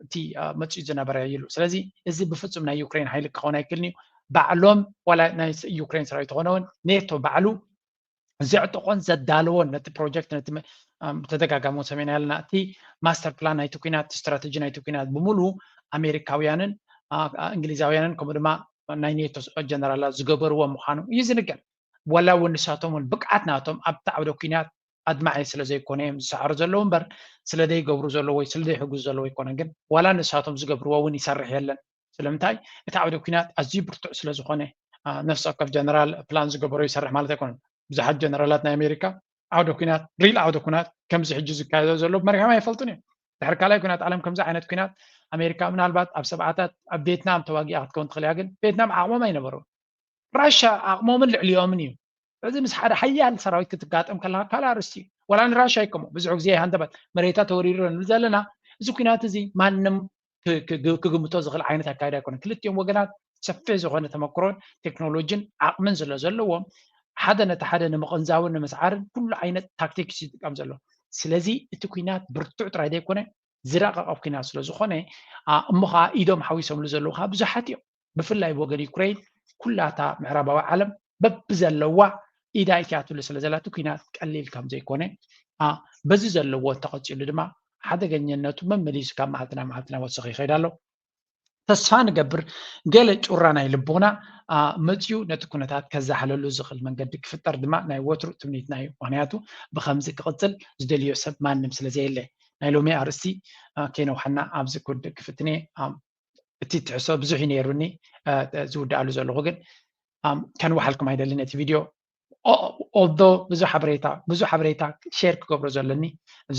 እቲ መፅኡ ዝነበረ ይሉ። ስለዚ እዚ ብፍፁም ናይ ዩክሬን ሓይሊ ክኸውን ኣይክእልን እዩ። ባዕሎም ዋላ ናይ ዩክሬን ሰራዊት ዝኾነ እውን ኔቶ ባዕሉ ዘዕጥቆን ዘዳለዎን ነቲ ፕሮጀክት ነቲ ተደጋጋሚ ሰሜን ያለና እቲ ማስተር ፕላን ናይቲ ኩናት ስትራተጂ ናይቲ ኩናት ብምሉ ኣሜሪካውያንን እንግሊዛውያንን ከምኡ ድማ ናይ ኔቶ ጀነራላት ዝገበርዎ ምዃኑ እዩ ዝንገር። ዋላ እውን ንሳቶም እውን ብቅዓት ናቶም ኣብቲ ዓውደ ኩናት ኣድማዒ ስለ ዘይኮነ እዮም ዝሰዓሩ ዘለዉ እምበር ስለ ዘይገብሩ ዘለዉ ወይ ስለ ዘይሕግዙ ዘለዉ ኣይኮነን። ግን ዋላ ንሳቶም ዝገብርዎ እውን ይሰርሕ የለን። ስለምንታይ እቲ ዓውደ ኩናት ኣዝዩ ብርቱዕ ስለ ዝኾነ ነፍሲ ወከፍ ጀነራል ፕላን ዝገበሮ ይሰርሕ ማለት ኣይኮነን። ብዙሓት ጀነራላት ናይ ኣሜሪካ ዓውደ ኩናት ሪል ዓውደ ኩናት ከምዚ ሕጂ ዝካየዶ ዘሎ መሪሖም ኣይፈልጡን እዮም። ድሕሪ ካልኣይ ኩናት ዓለም ከምዚ ዓይነት ኩናት ኣሜሪካ ምናልባት ኣብ ሰብዓታት ኣብ ቬትናም ተዋጊኣ ክትከውን ትኽእል እያ። ግን ቬትናም ዓቕሞም ኣይነበሩን። ራሻ ዓቕሞምን ልዕሊኦምን እዩ። እዚ ምስ ሓደ ሓያል ሰራዊት ክትጋጠም ከለካ ካልእ ኣርእስቲ እዩ። ዋላ ንራሻ ይከሞ ብዙሕ ግዜ ሃንደበት መሬታ ተወሪሩ ንብል ዘለና እዚ ኩናት እዚ ማንም ክግምቶ ዝኽእል ዓይነት ኣካይዳ ኣይኮነን። ክልቲኦም ወገናት ሰፊሕ ዝኾነ ተመክሮን ቴክኖሎጂን ዓቕምን ስለ ዘለዎም ሓደ ነቲ ሓደ ንምቕንዛውን ንምስዓርን ኩሉ ዓይነት ታክቲክስ ይጥቀም ዘሎ። ስለዚ እቲ ኩናት ብርቱዕ ጥራይ ዘይኮነ ዝረቐቐ ኩናት ስለ ዝኾነ እሞ ከዓ ኢዶም ሓዊሶምሉ ዘለዉ ከዓ ብዙሓት እዮም። ብፍላይ ብወገን ዩክሬን ኩላታ ምዕራባዊ ዓለም በብዘለዋ ኢዳ ኢትያትሉ ስለ ዘላቱ ኩናት ቀሊል ከም ዘይኮነ በዚ ዘለዎ እንተቐፂሉ ድማ ሓደገኛነቱ መመሊሱ ካብ መዓልቲ ናብ መዓልቲ እናወሰኸ ይኸይድ ኣሎ። ተስፋ ንገብር ገለ ጩራ ናይ ልቦና መፅዩ ነቲ ኩነታት ከዛሕለሉ ዝኽእል መንገዲ ክፍጠር ድማ ናይ ወትሩ ትምኒትና እዩ። ምክንያቱ ብከምዚ ክቕፅል ዝደልዮ ሰብ ማንም ስለ ዘየለ ናይ ሎሚ ኣርእስቲ ከይነውሓና ኣብዚ ክውድእ ክፍትኔ እቲ ትሕሶ ብዙሕ እዩ ነይሩኒ ዝውድኣሉ ዘለኹ ግን ከንውሓልኩም ኣይደልን ነቲ ቪድዮ ኦልዶ ብዙሕ ሓበሬታ ብዙሕ ሓበሬታ ሼር ክገብሮ ዘለኒ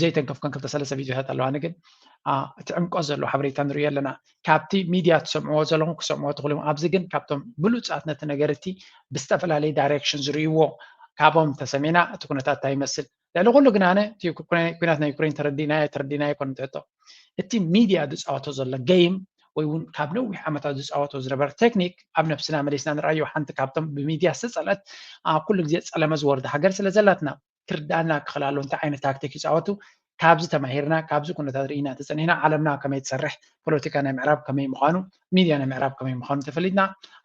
ዘይተንከፍከን ክልተ ሰለስተ ቪድዮታት ኣለዋኒ ግን እቲ ዕምቆት ዘለዎ ሓበሬታ ንሪኦ ኣለና። ካብቲ ሚድያ ትሰምዕዎ ዘለኹም ክሰምዕዎ ትኽእሉ ኣብዚ ግን ካብቶም ብሉፃት ነቲ ነገር እቲ ብዝተፈላለየ ዳይሬክሽን ዝርእይዎ ካብኦም ተሰሚዕና እቲ ኩነታት እንታይ ይመስል ልዕሊ ኩሉ ግን ኣነ ኩናት ናይ ዩክሬን ተረዲናዮ ተረዲናዮ ኮነ ትሕቶ እቲ ሚድያ ዝፃወቶ ዘሎ ገይም ወይ እውን ካብ ነዊሕ ዓመታት ዝፃወቶ ዝነበረ ቴክኒክ ኣብ ነብስና መሊስና ንርኣዮ። ሓንቲ ካብቶም ብሚድያ ዝተፀልአት ኣብ ኩሉ ግዜ ፀለመ ዝወርዳ ሃገር ስለ ዘላትና ክርዳእና ክኽእል ኣሎ እንታይ ዓይነት ታክቲክ ይፃወቱ። ካብዚ ተማሂርና ካብዚ ኩነታት ርኢና ተፀኒሕና ዓለምና ከመይ ትሰርሕ ፖለቲካ ናይ ምዕራብ ከመይ ምዃኑ ሚድያ ናይ ምዕራብ ከመይ ምዃኑ ተፈሊጥና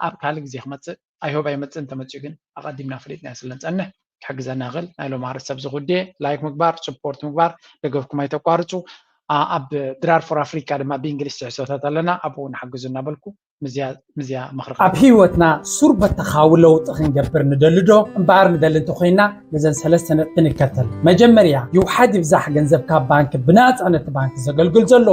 ኣብ ካልእ ግዜ ክመፅእ ኣይሆብ ኣይመፅእ እንተመፅኡ ግን ኣቐዲምና ፈሊጥና ስለ ንፀንሕ ክሕግዘና ይኽእል። ናይ ሎም ኣርእስቲ ኣብዚ ጉዴ ላይክ ምግባር ስፖርት ምግባር ደገፍኩም ኣይተቋርፁ። ኣብ ድራር ፎር ኣፍሪካ ድማ ብእንግሊዝ ትሕዝቶታት ኣለና፣ ኣብኡ ንሓግዙ እናበልኩ ምዝያ ምዝያ ምኽሪ ኣብ ህይወትና ሱር በተኻዊ ለውጢ ክንገብር ንደሊ ዶ? እምበኣር ንደሊ እንተኮይና ነዘን ሰለስተ ነጥቢ ንከተል። መጀመርያ ይውሓድ ይብዛሕ ገንዘብ ካብ ባንክ ብናፃ ነቲ ባንክ ዘገልግል ዘሎ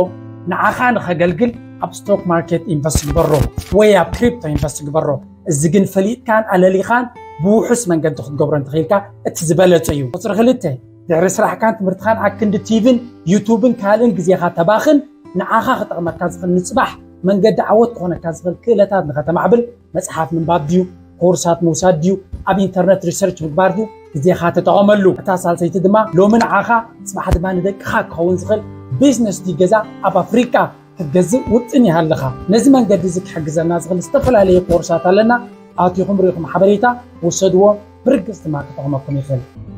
ንዓኻ ንኸገልግል ኣብ ስቶክ ማርኬት ኢንቨስት ግበሮ ወይ ኣብ ክሪፕቶ ኢንቨስት ግበሮ። እዚ ግን ፈሊጥካን ኣለሊኻን ብውሑስ መንገዲ ክትገብሮ እንተኽኢልካ እቲ ዝበለፀ እዩ። ቁፅሪ ክልተ ድሕሪ ስራሕካን ትምህርትኻን ኣክንዲ ቲቪን ዩቱብን ካልእን ግዜኻ ተባኽን ንዓኻ ክጠቕመካ ዝኽእል ንፅባሕ መንገዲ ዓወት ክኾነካ ዝኽእል ክእለታት ንኸተማዕብል መፅሓፍ ምንባብ ድዩ ኮርሳት ምውሳድ ድዩ ኣብ ኢንተርነት ሪሰርች ምግባር ድዩ ግዜኻ ተጠቐመሉ። እታ ሳልሰይቲ ድማ ሎሚ ንዓኻ ፅባሕ ድማ ንደቅኻ ክኸውን ዝኽእል ቢዝነስ ድዩ ገዛ ኣብ ኣፍሪቃ ክትገዝእ ውጥን ይሃለኻ። ነዚ መንገዲ እዚ ክሕግዘና ዝኽእል ዝተፈላለዩ ኮርሳት ኣለና። ኣቲኹም ርኢኹም ሓበሬታ ውሰድዎ። ብርግፅ ድማ ክጠቕመኩም ይኽእል።